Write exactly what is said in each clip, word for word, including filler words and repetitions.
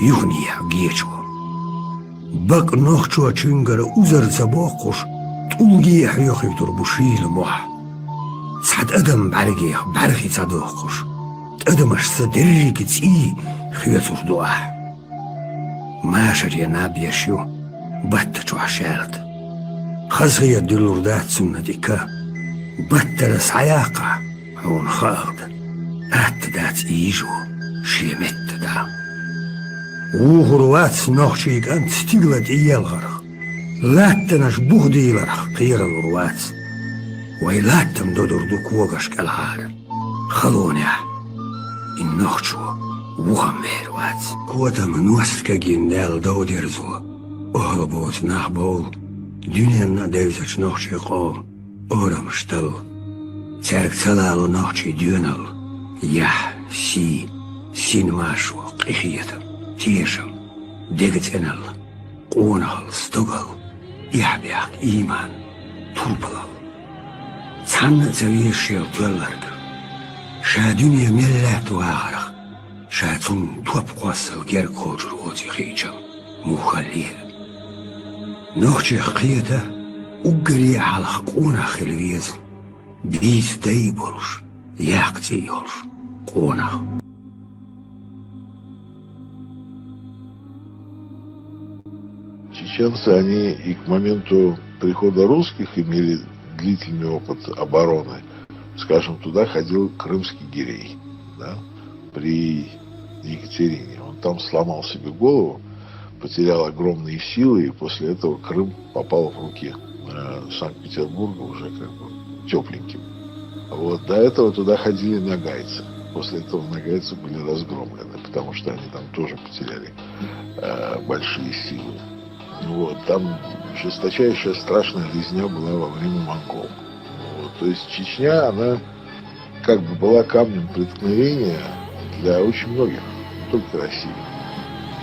Юханехьа гечо. Бакъ нохчочуьнгара узар ца боккхуш, тӀулге хьоьхуьйтур бу шийла мохь. Цхьа тӀадам бӀаьргех бӀаьрхи ца доккхуш, тӀадамашца деррига цӀий хоьцур ду ахь. Машаре наб еш ю, батта чохь шаьлта. Хазахета дуьллур дац цунна тӀе ка. Баттара схьаяккхахь, хьуна хаалда, атта дац ийжо шен метта дӀа. Вухур вац нохчий кӀант стигла тӀеелхарх, латтанаш бух дийларх кхералур вац. Вай латтам додур ду когаш кӀелхьара. Халонехь и нохчо вухам вер вац. Котам ност кагин Дала дов дерзо, охьа боцу нах бовла, дуьненна а девзачу нохчий къом орамаш талла. Цаьрга ца лало нохчий доьналла, яхь, сий, син машо, къинхетам, тешам, дега цӀеналла, къонахалла, стогалла, эхь-бехк, ийман, турпалалла. Цхьанна а ца везаш йолу тоьлларг, ша дуьне мел лаьтта вахарх, ша цунна топ кхоссал герга кхочур оцу хиъча, муххаллера. Нохчех кхета, уггаре а хьалха къонах хила веза, бийца дай болуш, яккха цӀий йолуш къонах. Чеченцы, они и к моменту прихода русских имели длительный опыт обороны. Скажем, туда ходил крымский гирей, да, при Екатерине. Он там сломал себе голову, потерял огромные силы, и после этого Крым попал в руки э, Санкт-Петербурга уже как бы тепленьким. Вот, до этого туда ходили ногайцы. После этого ногайцы были разгромлены, потому что они там тоже потеряли э, большие силы. Вот, там жесточайшая страшная резня была во время монгол. Вот, то есть Чечня, она как бы была камнем преткновения для очень многих, не только России.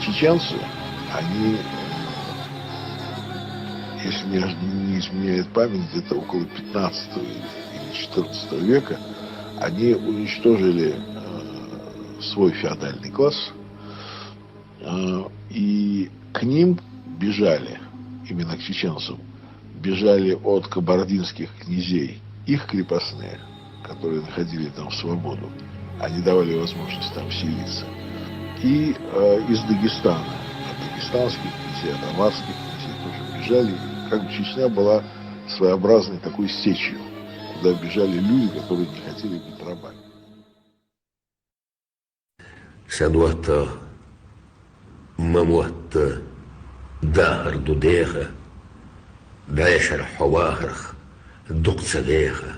Чеченцы, они, э, если мне не изменяет память, где-то около пятнадцатого или четырнадцатого века, они уничтожили э, свой феодальный класс, э, и к ним бежали, именно к чеченцам, бежали от кабардинских князей их крепостные, которые находили там свободу. Они давали возможность там селиться. И э, из Дагестана, от дагестанских князей, от аварских князей тоже бежали. И как бы Чечня была своеобразной такой сечью, куда бежали люди, которые не хотели быть рабами. Сан доттагӀа, ма мотта, дахар ду деха, бӀешара хьо вахарх дукха ца веха.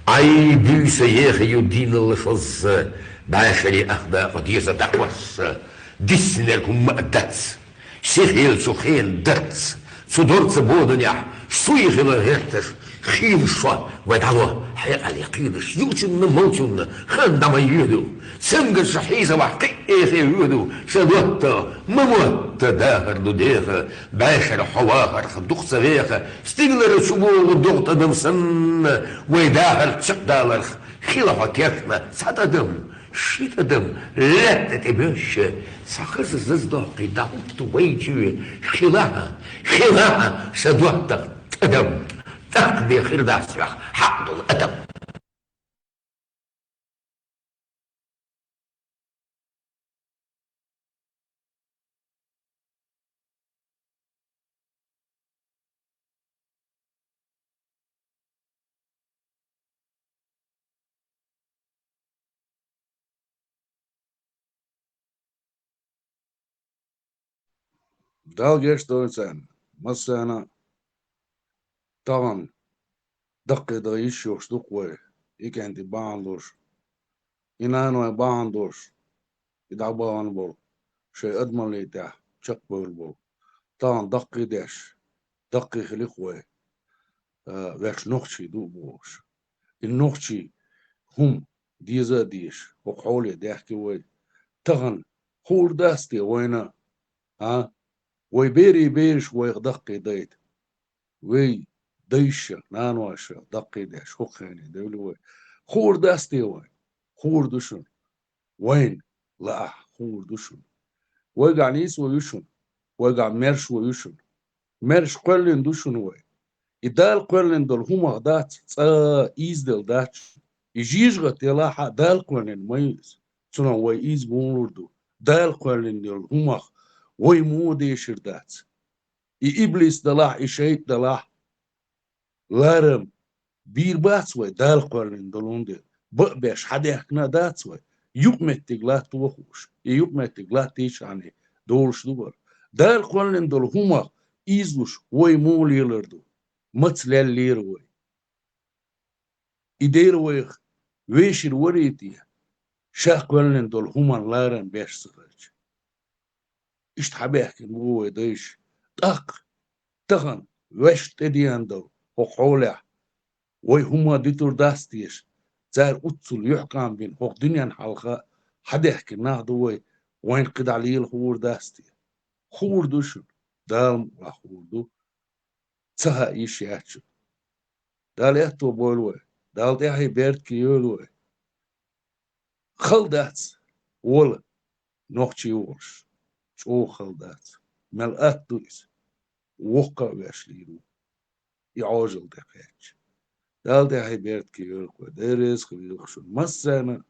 Ӏай буьйса еха ю дийналла шозза, бӀешаре ах дакъа деза дӀакхосса, диссинарг хӀумма а дац. Сихъел цу хен дац, цу дорца боданехь, суй хила гӀерташ, хийла шо вай дӀало хьекъале кхийдаш, юучунна, молчунна хан дӀа ма йоьду, цамгарша хьийзавахь кхин а эхе воьду, сан доттагӀа, ма мотта, дахар ду деха, бӀешара хьо вахарх дукха ца веха, стигалара чу богӀу догӀу тӀадам санна, вай дахар чекхдаларх хила хьо тешна цхьа тӀадам. Ши тӀадам лаьтта тӀе боьшша, цхьа хаза зазадоккхий дӀахӀутту вай чоь, хилахьа, хилахьа, сан доттагӀа, тӀадам, тӀаккха бен хир дац хьоьх хьакъ долу адам. Далла гечдойла царна, массарна а. Тахана даккхий дан йиш йолуш ду-кх вай, и кӀентий бахьана долуш, и наной бахьана долуш, и дӀабахана болу, шайн адамаллин тӀехь чекхбевлла болу. Тахана даккхий деш, даккхий хили-кх вай, а, ваьш нохчий ду а бохуш. И нохчий хӀума деза а дезаш, хӀокху хьоле даьхки вай. Тахана хуур дац те вайна, а? Вай берийн бераш вайх даккхий дайта. Вай дайша, наноша даккхий деш, хӀокху хене девлла вай. Хуур дац те вайн? Хуур ду шуна. Вайна лаахь, хуур ду шуна. Вайгахь нийсо ю шуна, вайгахь маьршо ю шуна. Маьрша кхоьллина ду шуна вай. И Дала кхоьллина долу хӀумах дац, цкъа а ийзаделла дац шуна. И жижигӀатта елахь а Дала кхоьллина ма ю иза. Цунах вай ийза муха лур ду? Дала кхоьллина долу хӀумах вай муха дешар дац? И иблис далахь, и шайтӀа далахь, ларам бийр бац вай, Дала кхоьллина долун де. Баъ беш хьадаьхкина а дац вай. Юкъаметтиг латто хууш. И юкъаметтиг латтийчхьана долуш ду бара. Дала кхоьллина долу хӀумах ийзалуш вай муха лелар ду? Маца леллера вай? И дера вайх вешар варий те, ша кхоьллина долу хӀуманна ларам беш ца хилча? Иштта хьабаьхкина бу вай дайша. ТӀаккха тахана ваьшна тӀедеана долу хӀокху хьолехь вай хӀума дуьтур дац теша? Цара уццул юьхькӀам бина хӀокху дуьненна хьалха хьадаьхкина нах ду вай, вайна кхидӀа лела хуур дац те? Хуур ду шуна, Дала мукъалахь хуур ду. Ца хаьа йиш яц шуна. Дала аьтто бойла вай, Дала тӀаьхье беркате йойла вай. Хала дац вала нохчий волуш, чӀогӀа хала дац. Мел атта ду иза, воккха а веш лийр ву и Ӏожалла тӀекхаьчча. Дала тӀаьхье беркате йойла вай, Дела реза хуьлда шуна массарна.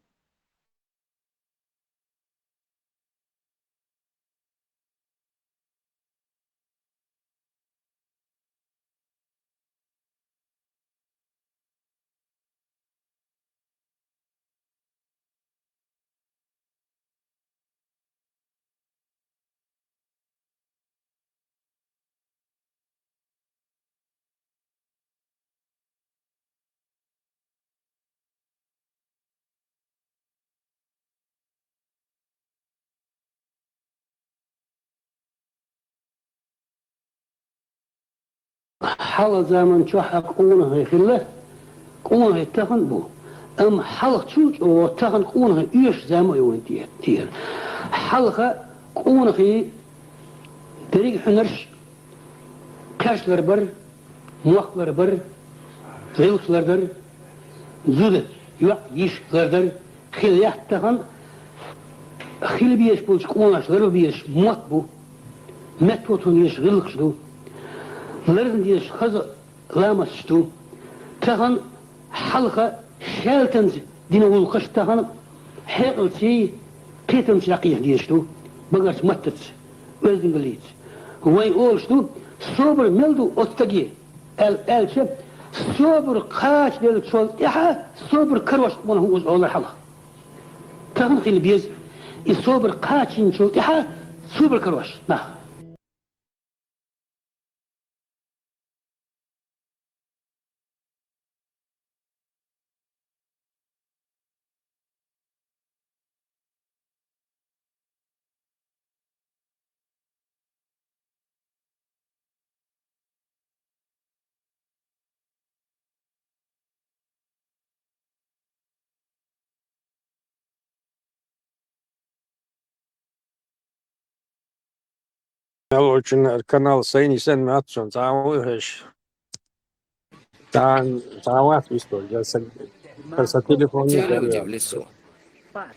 Хьалха заман чохь а къонахий хилла, къонахий тахана а бу. Амма хьалхачул чӀогӀа тахана къонахий оьшучу зама а ю вайн тӀера. Хьалха къонахий дерриг а хьуьнарш кхерч ларбар, мохк ларбар, гӀиллакхаш лардар, зуда, йоккха йиш лардар хилла яц тахана, хила безаш болчу къонахаша ларба безаш мотт бу, меттахӀотта дезаш гӀиллакхаш ду, ларзна дезаш хаза ламасташ ду. Тахана хьалха шаьлтанца дина гӀуллакхаш тахана хьекъалций, кхетамций дӀакхехьа дезаш ду, багарчу маттаца, оьздангаллица. Вайн олуш ду, собар мел ду оцу стаге, аьл-, аьлча, собар кхачаделлачул тӀаьхьа собар карош къонах ву иза олура хьалха. Тахана хила беза и собар кхачийначул тӀаьхьа собар карош нах. Мел волчун канал сайна йисина ма дац шуна, цхьа а ву хьеш. Цхьа, цхьа а вац вистхуьлуш, я сан, сан телефон. Те люди в лесу.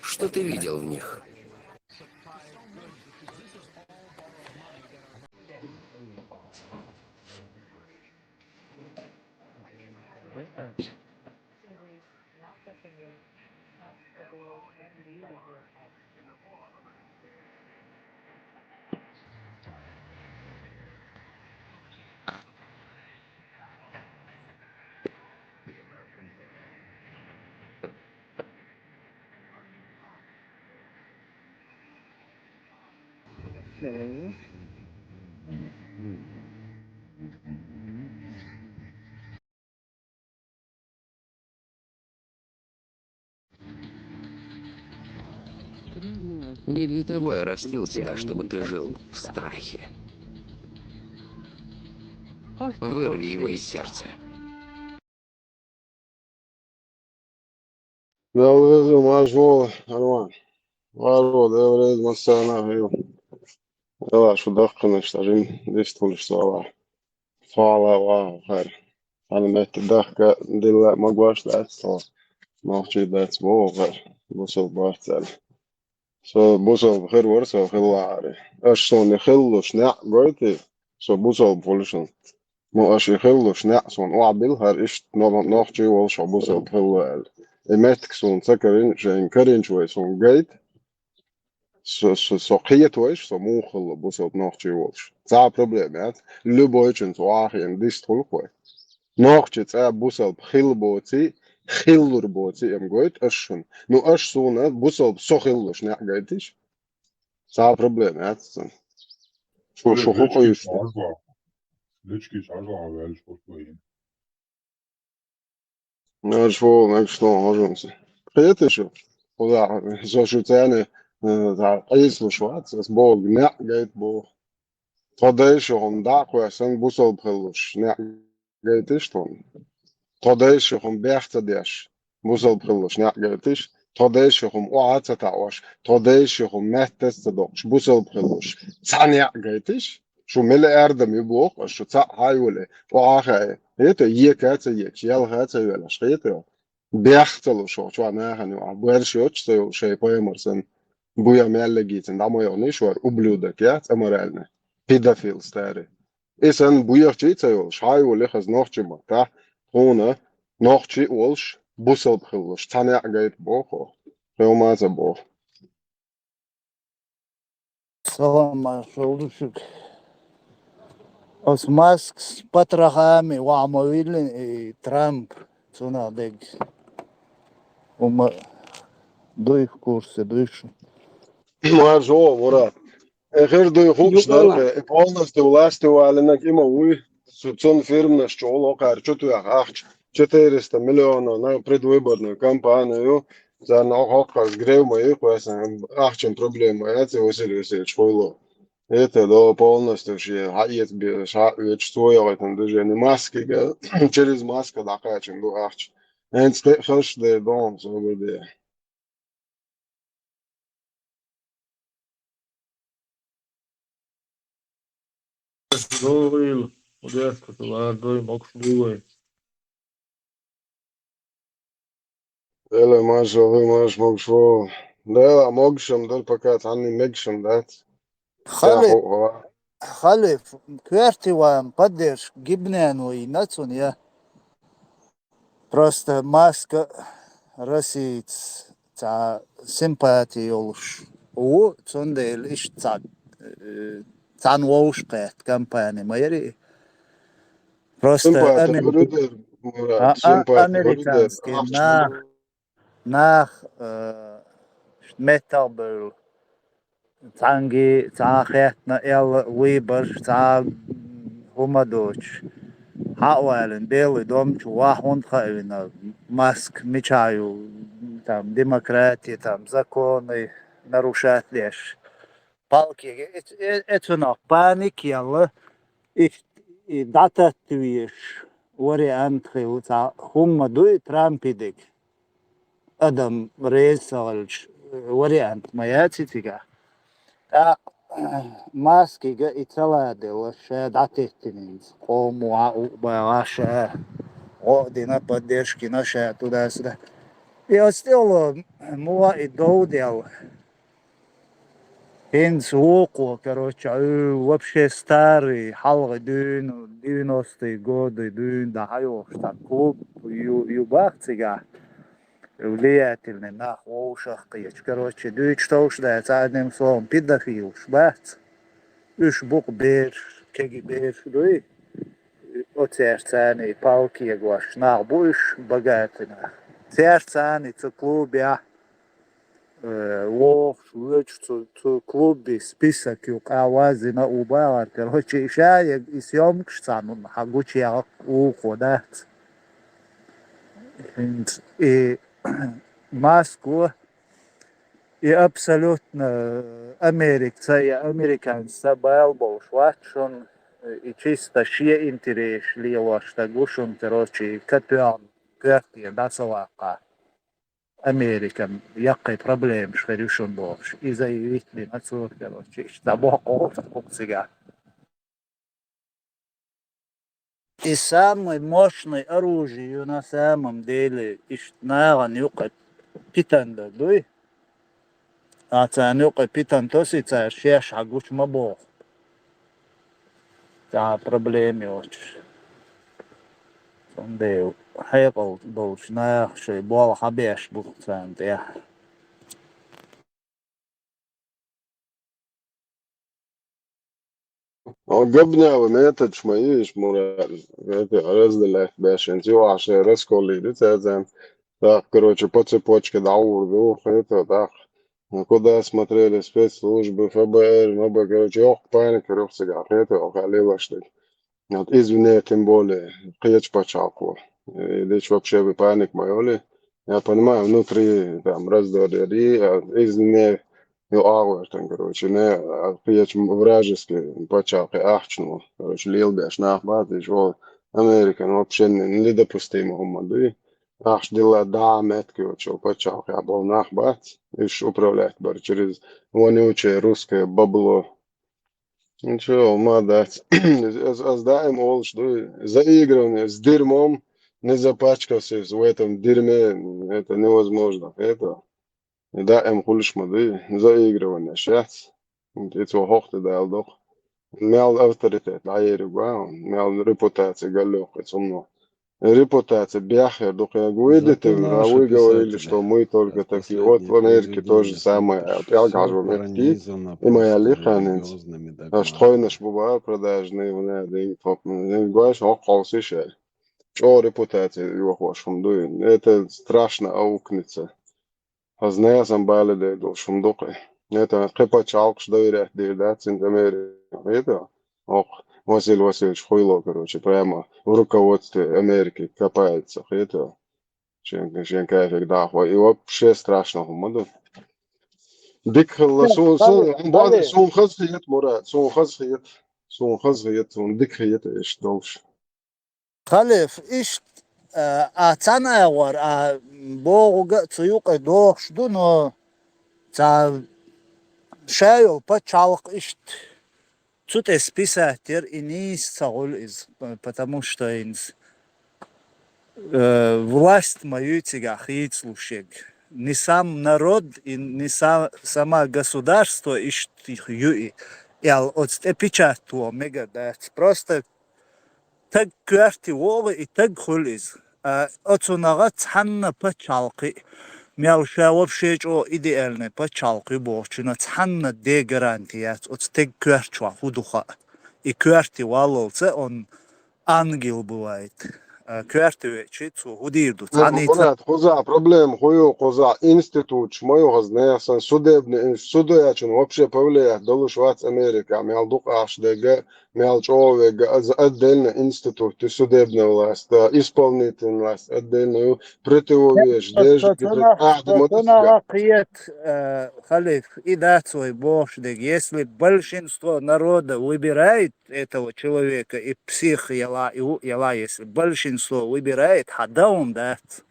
Что ты видел в них? Не для того я растил тебя, чтобы ты жил в страхе. Вырви его из сердца. Дала реза, марша вогӀийла, Арман. Марша вогӀийла, Дела реза массарна а хуьлда. Дела шу дахканаш, ша жин дистхуьлуш сагӀа. СагӀа вагӀа хӀара. Хьан метта дахка дилла магош дац тхо. Нохчий дац боху хӀара. Бусал бац аьлла. Со бусалба хир вара, со хилла ари. Аш суна хиллуш неӀ гойтий, со бусалба хуьлушун. Ну, аш и хиллуш неӀ суна охьабилла хӀара иштта но-, нохчий волуш хьо бусалба хилла аьлла. И меттиг суна ца карин, шайна каринчу вай суна гайта. Со, со, со кхета вайша, со муха хилла бусалба нохчий волуш. Цхьа а проблема яц. Любойчунца охьахиъна дист хуьлу вай. Нохчи цӀа бусалба хилла боций, хиллур боций, ам гойту аш шуна. Ну, аш суна бусалба со хиллуш неӀ гайтиш? Цхьа а проблема яц цунна. Шу, шу хӀу къуьйсу? Лучкич хьажа ваьлча хӀу вайна. Наш ву, наш шу хьожамца. Кхетий шу? Кхузахь, со шу цӀена, э, цхьа къийсалуш вац, ас боху, неӀ гайта боху. Тхо дайша хӀума дӀа а кхоьссина, бусалба хиллуш неӀ гайтиш тхуна. Тхо дайша хӀума бех ца деш, бусалба хиллуш неӀ гайтиш. Тхо дайша хӀума охьа а ца таӀош, тхо дайша хӀума маьттас а ца доккхуш, бусалба хиллуш цхьа неӀ гайтиш. Шу мила аьрдам ю боху, аш шу цхьаъ хьайоле, охьа а хаьа, хета, ека а ца екаш, ялха а ца йоьллаш, хета. Бех ца луш хьо чохь нахана юкъахь, боьрша йоцуш ца йолу шайн пайхамар санна, буьйха мел легийцина дӀа ма йогӀнийша хӀара ублюдок яц, аморальный, педофил старый. И санна буьйхачий а ца йолуш, хьайоле хаза нохчи маттахь, тхуна нохчи а волуш, бусалба хиллуш, цхьа неӀ гайта боху хьо. Хьо ма ца боху. Салам, маршалла ду шуьга. Оцу Маскас патрахами ваха ма виллина и Трамп, цунах дерг хӀума дуй в курсе, дуй шу? Маршо, Мурат. Э, хир дуй хууш Юкъала. Дара, э, полностью власть валинарг и ма вуй. Цу-, цунна фирманаш чухула хӀокхара чу тоьхна ахча, четыреста миллионов на предвыборную кампанию, царна хӀокху хьокхарш грев ма ю, кхоьссина ахчан проблема яц, Василий Васильевич хуйло. Это до полностью шен хьаэца бе-, ша оьцуш цо йохуьйтина движение Маскига, через Маска дӀакхачана ду ахча. ХӀинца тӀе а хазаш де дон, собар де. ДогӀийла, удеска лардой, могуш буй вай. Дела, маша, вай маша, могуш ву. Дела, могушам дар, пока цхьанна мегашам дац. Халиф, Халиф, коьрте ван поддержка гибнен вай нацун я. Просто Маска Россица цхьа симпати йолуш ву, цундела иштта цхьа, э, цхьаьна вовшахкхетта компания ма яри. Просто Симпати Амер-, хӀури дер, Мурат, а, а, симпати хӀури дер, американский ахча нах, нах, э, меттах бевлла. Цхьаьнги цхьа хеттана аьлла выбораш, цхьа хӀума доцуш. Хьа а валийна, Белый дом чу ваха хӀунда хаавина, Маск мичахь ю, там, демократия, там, законы нарушать деш. Палкига, э, э, э, цунах паник елла, иштта и дӀататтавеш вариант хилла, цхьа хӀума дуй Трампи диг. Адам реза ца хилча, вариант ма яций цигахь. ТӀаккха Маскига и ца ладелла, ша дӀатеттина иза. Къомо а у багӀа ша, гӀо а дина, поддержка йина ша туда-сюда. И оцу тӀехула муха и дов делла. ХӀинца вукхо, короче, э, вообще старый, хьалхе дуьйна, девяностые годы дуьйна дӀахьайогӀуш цхьа клуб ю, ю бах цигахь. Влиятельный нах вовшах кхечу. Короче, дуьйцуш товш дац, одним словом, педофилаш бац. Уьш бу-кх бераш, кегий бераш дуй. Оцаьрца царна и палкегош нах бу уьш, богатый нах. Цаьрца царна и цу клубехь э, вогӀуш, воьдуш цу, цу клуби список юкъа ваззина у бахар, короче, и ша и съёмкаш цхьаьна хьан гучуяхьа вукхо дац. ХӀинца и Маско, и абсолютно Америка ца, и американец ца бала болуш вац шуна, и чисто шен интересаш лелош стаг ву шуна, короче, и катоьхна коьрте дӀа ца ваккха. Американ яккхий проблемаш хир ю шуна бохуш. Иза и виттина цо, короче, иштта дӀабоккхуш бу-кх цигахь. И самый мощный оружие ю на самом деле, иштта нахана юкъа питанда дуй. А царна юкъе питана тосий цара шаьш хьагуча ма боху. Цхьа проблема йоцуш. Цундела хьекъал долчу наха шайн болх хьабеш бу царна тӀехь. Габнява методаш ма йиш, Мурад, это разделять бешенца, юха шайн расколли ди цаьрзан. Так, короче, по цепочке дӀагӀур ду, хета, так. Ну, куда смотрели спецслужбы, Ф Б Р, М Б, короче, йоккха паника юх цигахь, хета, оха лелаш дерг. Вот извне, тем более, кхечу пачхьалкхо. И дича вообще бы паника ма йолий. Я понимаю, внутри там раздор яри, а извне, ю агӀортан, короче, не, а кхечу вражеский пачхьалкхе ахчано, короче, лелабеш нах бац, иш вол Американ вообще не, недопустимо хӀума дуй. Ахча дилла дӀа меттиг йоцу пачхьалкхехь болу нах бац, уьш управлять бар через вонючее русское бабло. Ничего, ма дац. Ас, ас даим олуш ду, заигрывание с дерьмом, не запачкавшись в этом дерьме, это невозможно. Это даим хуьлуш ма ду, заигрывание шац. И цо хӀокху тӀе дала докху. Мел авторитет дӀаериг ван, мел репутация галлёхкъе цунно. Репутация беххер ду кхин. Выйдите, а вы говорили, что мы только такие. Вот в Америке то же самое. ПӀелг хьажо метти, и моя лиханинца. Аш тхойнаш бу бара продажные, вона дин, топ, дин гойш, хӀокху хьовсийша. ЧӀогӀа репутация йохош хӀума ду. Это страшно аукнется. Хазна ясан бале де долуш хӀума ду кхин. Это кхин пачхьалкхаш доверять дийр дац, цуьнан Америка. Это оху Василий Васильевич хуйло, короче, прямо в руководстве Америки копается, это шен, шен кайфег даха. И вообще страшно хӀума ду. Дика хилла, сун, сун, сун хаза хета, Мурад, сун хаза хета, сун хаза хета, сун дика хета иштта долуш. Халиф, иштта, а, а цхьана агӀор, а, бохург а цу юкъе дохуш ду, но цхьа ша йолу пачхьалкх иштта цу тӀе списать яр, и нийса ца хуьлу иза, потому что хӀинца, э, власть ма юй цигахь хийцалуш ерг. Не сам народ и не са-, сама государство иштта ю и, аьлла, оцу тӀе печать тухо мегар дац. Просто таг коьрте вогӀу и таг хуьлу иза. А, оцунах цхьанна пачхьалкхе, мел ша вообще чӀогӀа идеальный пачхьалкх ю бохучунах цхьанна де гаранти яц оцу таг коьрта чохь хӀун ду хаа. И коьрте валлалца он ангел бывает. А, коьрте веачи цо хӀун дийр ду? Цхьаьна Мурат, кхузахь проблема хӀун ю, кхузахь институташ ма ю хаза нехан, судебный инст-, судоячун вообще повлиять долуш вац Америка, мел дукха ахча дерг, мел чӀогӀа верг, а, отдельно институт, и судебная власть, а, исполнительная власть, отдельно ю, противовес, Ца-, дежа, ца-, цунах, а, ца-, цунах кхета, э, Халиф, и дац вай бохуш дерг. Если большинство народа выбирает этого человека, и псих яла, и у-, яла, если большинство выбирает, хьан даун дац.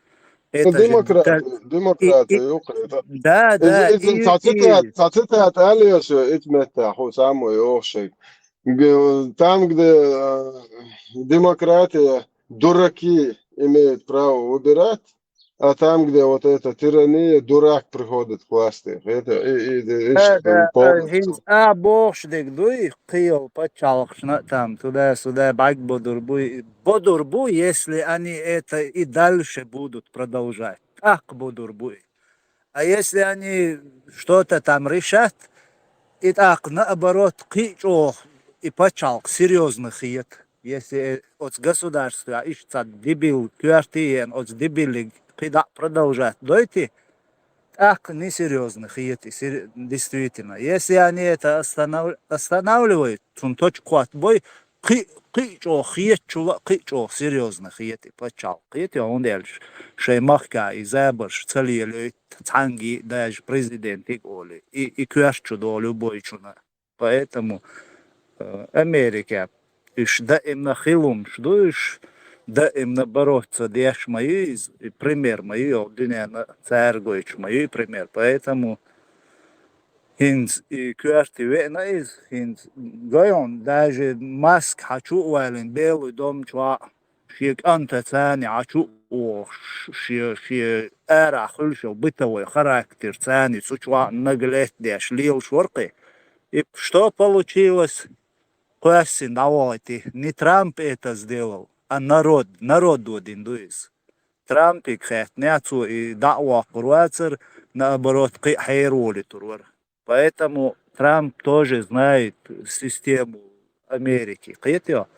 Ну, это же демократия, да-, демократия, и, и, ю-, это, да, из-, да, из-, и, цхьа цитат-, и цхьа цитат алио со, ит меттехь, хӀу самое охший. Г-, там, где, э, демократия, дураки имеют право выбирать, а там, где вот эта тирания, дурак приходит к власти. Это и, и, и, Да, да, пол-, а, хӀинца а бохуш дерг дуй, кхийолу пачхьалкхашна а там туда-сюда бӀаьг бодур буй. Бодур бу, если они это и дальше будут продолжать. ТӀаккха бодур буй. А если они что-то там решат, и тӀаккха наоборот, кхин а чӀогӀа и пачхьалкх серьёзно хета. Если оцу государстве иштта цхьа дебил коьрте еана, оцу дебилиг кхин дӀа а продолжать дойтий, тӀаккха несерьёзно хета и сер-, действительно. Если они это останов-, останавливают, цунна точка хӀоттабой, кхин, кхин а чӀогӀа хетачул а, кхин а чӀогӀа серьёзно хета и пачхьалкх. Хета, хӀунда аьлча шайн махкахь и забарш ца лелайта цхьаьнгге а, даже президентиг а олий, и, и коьрта чу долу любойчунна. Поэтому, э, Америка, уьш даимна хилумаш ду, уьш даимна бороться деш ма ю иза, и пример ма ю, йолу дуьненна цара гойтуш ма ю и пример. Поэтому хӀинца и коьрте веана иза, хӀинца гайон, даже маска хьан чу а валийна, Белый дом чохь а, шен кӀантаца царна хьан чу а о, ш-, ши, ши, ара хуьлуш йолу бытовой характер царна цу чохь наглеть деш лелаш вара кхин. И что получилось? Кхоьссина дӀавахийти. Не Трамп это сделал, а народ, народо дина ду иза. Трампиг хаьттинехь, цо и дӀа а воккхур вацара, наоборот, кхин а хьераволуьйтур вара. Поэтому Трамп тоже знает систему Америки. Кхетий хьо?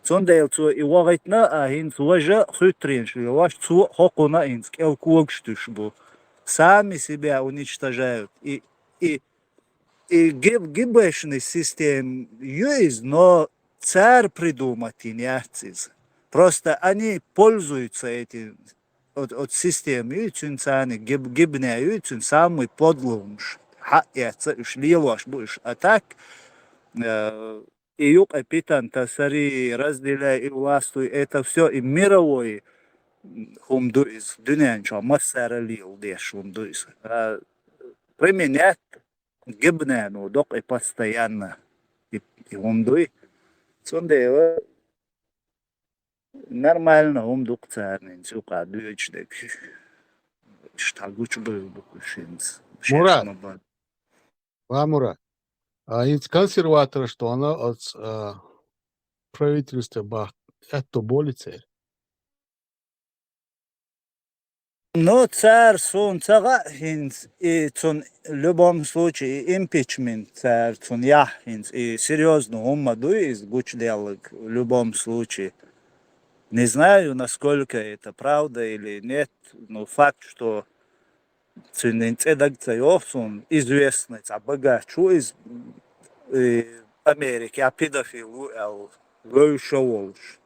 Цундела цо и вахийтина, а хӀинца важа хуьттаренаш лелош, цо а хӀокхунна а хӀинца кӀел когаш туьйсуш бу. Сами себя уничтожают. И, и, и гиб-, гибешный система ю иза, но цара придумать йина яц иза. Просто они пользуются этим, от, от система ю, цуьнан царна гиб-, гибне ю, цуьнан самый подлый хӀумаш. Хьаэца уьш лелош бу уьш. А так, э, и юкъа питанта сари, разделяй и властвуй, это всё и мировой, м, хӀума ду иза, дуьнен чохь массара а леладеш хӀума ду иза. А применять гибнено докъе постоянно и, и хӀума дуй. Цундела нормально хӀума ду-кх царна хӀинца юкъа доьдуш дерг. Иштта гучубевлла ду-кх уьш хӀинца. Мурад. Шаьш ма бан. Ва, Мурад. А, хӀинца консерватораш тоьхна оцу, а, правительстве бахка аьтто болий церан? Ну, цара суна ца хаьа хӀинца, и цунна, в любом случае, и импичмент цара цунна яхь хӀинца, и серьёзно хӀума ма дуй иза гучуделларг, в любом случае. Не знаю, насколько это правда или нет, но факт, что цуьнан цӀе дага ца йогӀу суна, известный цхьа багатш ву иза, и Америкехь педофил ву аьлла, вевзаш а волуш.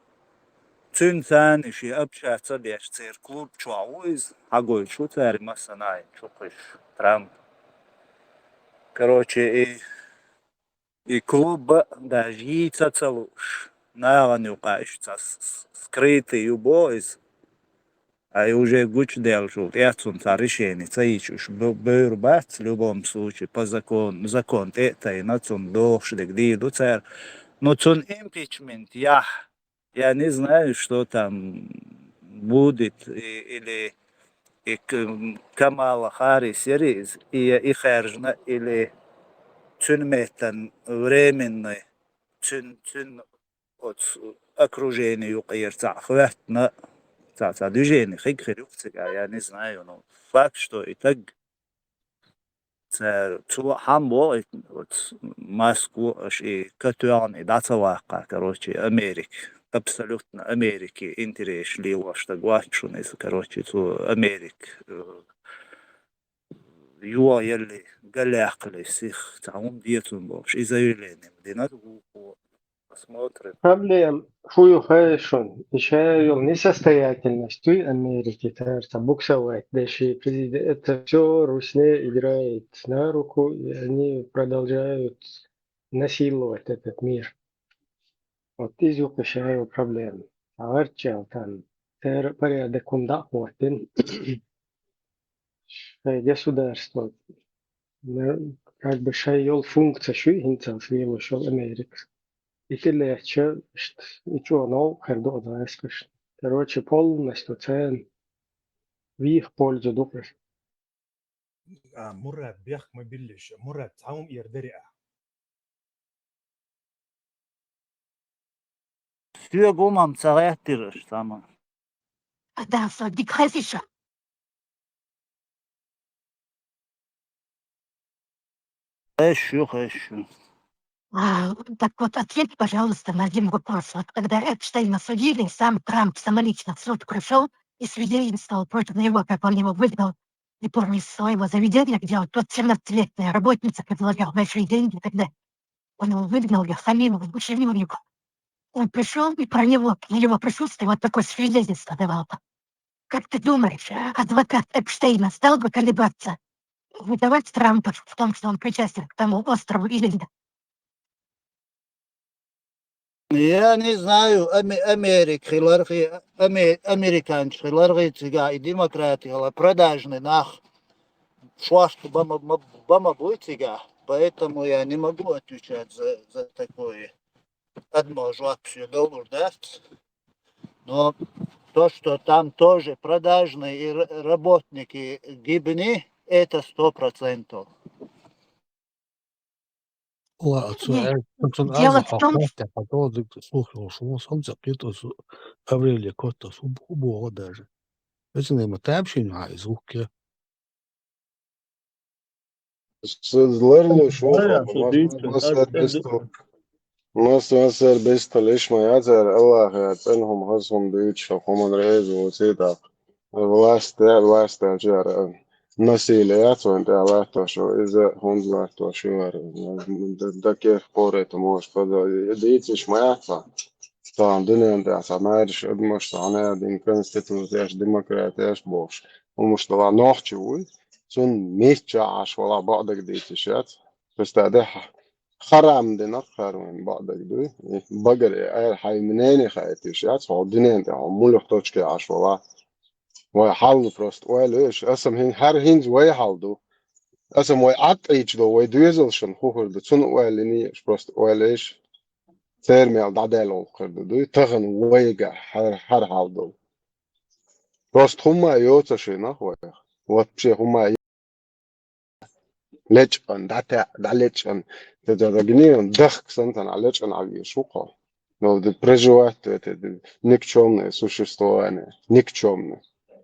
Цуьнан царна шен общаться а деш, церан клуб чохь ву иза, хьагойтуш ву цара массанхьа чу кхуьссуш, Трамп. Короче, и, и клуб а даже йийца а ца лууш, нахана юкъа иштта цхьа с-, с-, скрытый ю боху иза. Ай уже гучуделлачул тӀаьхьа цунна цхьа решение ца йича уьш бе-, бевр бац, в любом случае, по закону, закон тӀе а тайна, цунна догӀуш дерг дийр ду цара. Но цунна импичмент яхь, я не знаю, что там будет, и, или и К-, Камала Харрис яра иза, и, и хаьржина, или цуьнан меттан временный, цуьн-, цуьнан оцу окружение юкъера цхьаъ хӀоьттина, цхьа, цхьа движение хиг хир ю-кх цигахь, я не знаю, ну, факт, что и таг цара, цо хьан боху, и оцу Маско аша и катоьхна, и дӀа ца ваккха, короче, Америка, абсолютно Америки интересаш лелош стаг вац шуна иза, короче, цо Америка, э, йоха ялле, галъяккхале сих, цхьа хӀума де цунна бохуш, и заявление дина вукхо. Посмотрим. Проблема хӀун ю хаьий шуна? И ша йолу несостоятельность дуй Америки, цара цхьа буксовать деш, и президент, это всё русне играет на руку, и они продолжают насиловать этот мир. Вот иза ю кху ша йолу проблема. Цхьа гӀарччалла там, церан порядок хӀума дӀа а хӀоттийна. Шайн государство, ну, как бы шайн йолу функция шу хӀинцалц лелош йолу Америка. И тӀе лаьттача, иштта, и чӀогӀа новкъа хир ду оцу гӀаскхашна. Короче, полностью царна в их пользу ду кхуьш. А, Мурад, бехк ма биллиш. Мурад, цхьа хӀума эр дара а? Соьга хӀумам ца гӀеттира аша цхьамма. А, да, со дика хезиша. Хезаш ю, хезаш ю. А, так вот, ответь, пожалуйста, на один вопрос. Вот когда Эпштейна судили, сам Трамп самолично в суд пришёл и свидетельствовал против него, как он его выгнал, не помню, из своего заведения, где вот тот семнадцатилетняя работница предложила большие деньги, когда он его выгнал, я самим его, почему его? Он пришёл и про него, на его присутствие вот такое свидетельство давал. Как ты думаешь, адвокат Эпштейна стал бы колебаться, выдавать Трампа в том, что он причастен к тому острову или нет? Я не знаю, Аме-, Америка хилархи, Аме-, американчу хилархи цигахь и демократи хила продажный нах шоашта ба ма, ма, ба ма буй цигахь, поэтому я не могу отвечать за, за такое. Адамо жоп соьга лур дац. Но То, что там тоже продажные и р- работники гибни, это сто процентов. Ла, цо Не, э, цун дело аза в том, хьокхош тӀе хьо долдиг слухал шун сам ца кхетӀо су Аврелия котта су бу- бугӀо даже. Эцна ма тапшин хьа из вухке. С- Ларло шун Ара, хӀама, со мас дийцар, мас ара, сар бестал. Мас мас сар бестал иш ма яцар, Аллах я, цӀен хӀума хаз хӀума дуьйцуш, хӀуман реза ву цитак. Власть, власть чара. Насилие яц вайн тӀе латтош, иза хӀунда латтош вара. Да кех порета мош, подо дийциш ма яца. Цхьан дуьнен тӀе цхьа маьрша адамаш, цхьа хьанадин конституцияш, демократияш бохуш. ХӀумаш дала нохчи вуй, цун мичча Ӏаш вала бакъдерг дийциш яц. Просто де ха- харам дина харван бакъдерг дуй. И багаре ай хьай мнение хайтиш яц, хьо дуьнен тӀе хьо мулух точке Ӏаш вала. Вай хьал ду просто ойла еш. Асам хин хӀар хинз вай хьал ду. Асам вай Ӏаттайча до вай доьзалшан хухур ду. Цун ойла не еш просто ойла еш. Цер мел дӀадаьлла гӀуллакхар ду дуй. Тахан вайга хӀар хӀар хьал ду. Просто хӀумма йоца ши нах вайх. Вообще хӀумма лечкъан, дӀатаьӀ, дӀалечкъан. Те да гни он дахк сан тана лечкъан а веш ву кхо. Но да проживать это никчёмное существование, никчёмное.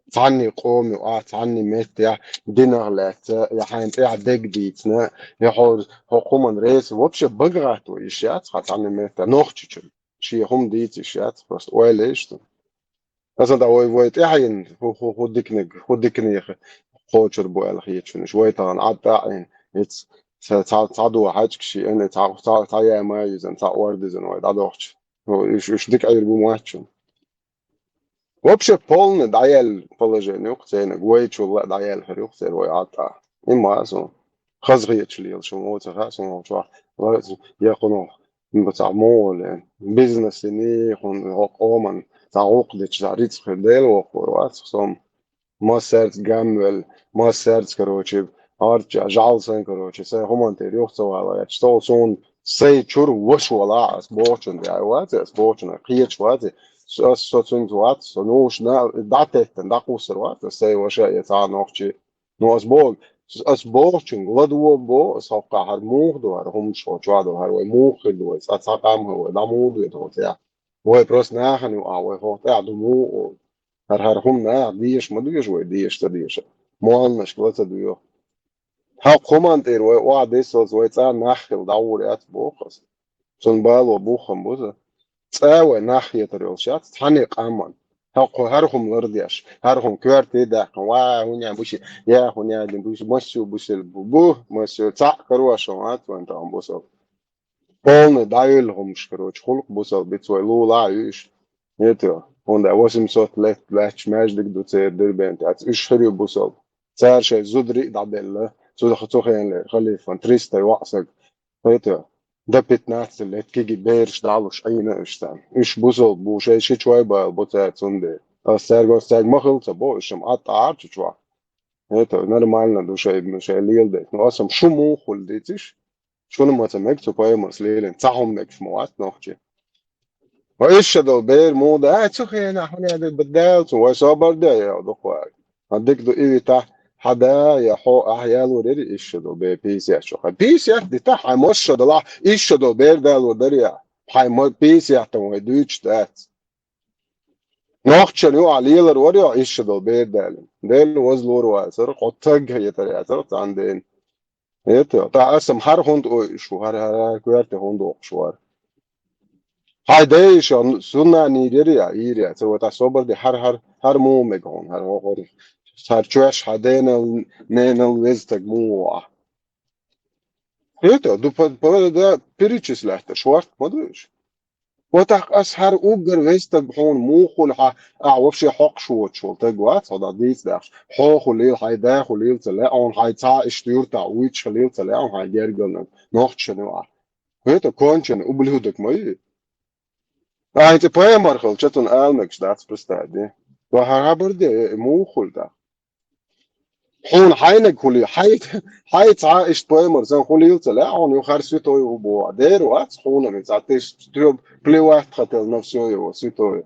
Цхьанне къоме а, цхьанне метте а, динах лаьцна, я хьайн тӀехь дег дийцна, я хьо хӀо кхуман рейс вообще баггӀатто йиш яц, хьан цхьанне метте а, нохчичун. Шен хӀума дийца йиш яц, просто ойла еш ду. Аса да вай вай тӀехьайна хӀу хӀу хӀу дикниг, хӀу дикнех кхочур бу аьлла хеташ вуна. Вай тахана Ӏад а Ӏийна, иц ца ца ца ду хьаьжкаш шиъна, ца ца ца яй ма йизан, ца ордизан вай дӀадохча. Ну, уьш уьш дика Ӏийр бу моттачун. Вообще полный дӀаяьлла положение юкъ цайнаг, вайчул а дӀаяьлла хир юкъ цер вай Ӏад а. Има а сун. Хаза хеташ лела шун ву ца хаьа сун ву чохь. Ва я кхунах. М, цхьа мугӀале, бизнес йиний хӀун, хӀо къоман, цхьа гӀуллакх дича, цхьа рицкъ хир Дела воккхур вац, сом. Массаьрца гамвелла, массаьрца, короче, арча, жӀал сайн, короче, сайн хӀуман тӀера юха ца вала гӀерташ. Со суна сайн чур ваша вала, ас бохучун тӀе вац, ас бохучун кхеташ вац, ас со цуьнца вац, со нуша на дӀатеттан, дӀакхуссар вац, ас сайн ваша я цхьа нохчи. Ну, ас боху, ас бохучун ладугӀа бо, ас хӀокхахьара муха ду хӀара хӀумаш хьо чохь ду, хӀара вай муха хир ду, вай цкъа цхьа къам хӀу, вай дӀа муха ду тхо цӀехь. Вай просто нахана ю а, вай хӀокху тӀехь ду муха олу. ХӀара хӀара хӀума наха деша ма деша, вай деша ца деша. Молланашка ла ца доьху. ХӀокху хӀуман тӀера вай охьадиссалц, вай цӀа нах хила дӀагӀур яц боху ас. Цунна бало буххам бу сан. ЦӀа вай нах хетар йолуш яц, цхьанне къаман. ХӀокху хӀара хӀума лардеш, хӀара хӀума коьрте а даьккхина, ва хӀуня бу ши, я хӀуня дин бу ши, массо бу ши, бу, бу, массо, цхьаъ карош вац вайн тахана бу со. Полный дӀаюьллу хӀумаш, короче, хӀуллакх бу сан, биц вай лула а юьйш. ХӀета, хӀунда восемьсот лет лаьтташ маьждиг ду церан Дербент, ац уьш хир ю бу сан. Цара шайн зударий а дӀабелла, цу цу хенахь халифан, триста йоӀ саг. ХӀета, до пятнадцати лет киги бераш дӀалуш Ӏийна уьш царна. Уьш бусалба бу, шайн ши чой бала бу цара цундела. Ас цаьрга ас цаьрга ма хилла ца бо, уьш-м Ӏад Ӏара чу чохь. ХӀета, нормально ду шайн, шайн леладайта. Ну, ас-м шу муха хуьлу дициш? Шуна ма ца мега цу пайхамарс лелийна, цхьа хӀума мегаш ма вац нохчи. Ва уьш ша долу бер муха да, ай, цу хенахь хӀун яа ду, баддаьлла цу, вай собар де, я дукха вара. Ма дика ду и вита, хьан да, я хьо, ахьа ялор яри, иш ша долу бер пятьдесят чохь. Пятьдесят дита, хьайн мос ша долахь, иш ша долу бер далор дари, я. Хьайн ма пятьдесят там вай дуьйцуш дац. Нохчан ю а лелар вар ю, иш ша долу бер далин. Дела вазлур вацара, кхо таг хетар яцара, цхьана ден. ХӀета, тӀаккха ас-м хӀара хӀунда ойуш ву, хӀара, хӀара, хӀара коьрте хӀунда воккхуш вара? Хьайн дайша сунна нийр яри а, йийр яцара, вай тӀаккха собар де, хӀара, хӀара, хӀара муха мега хьуна, хӀара хӀокхуьнах. ХӀара чоьш хьан денал, ненал веза стаг муха ву ахь? ХӀета, ду па, па, да, перечислять, шорта ма ду уьш. Ва тӀаккха ас хӀара уггар веза стаг хьуна муха хуьлу хьан, ахь вообще хьокхуш воцуш волу таг вац, хьо дӀа дийца дахьаш. Хьо хуьлийла, хьайн да хуьлийла ца лаьа хьуна, хьайн цхьа иштта юьртахь вуьйцуш хилийла ца лаьа хьуна, хьайн гергал нах, нохчан ю ахь. ХӀета конченый ублюдок ма ю. Ахьа хӀинца пайхамар хилча цунна ала мегаш дац, представь де. Ва хӀара хабар де, э, муха хуьлу тӀаккха? Хьуна хьайнаг хуьлий, хьай, хьай цхьа иштта пайхамар сан хуьлийла ца лаьа хьуна, ю хӀара святой ву боху. Дера вац хьуна, цхьа теш, тё, плевать хотел на всё его, святой.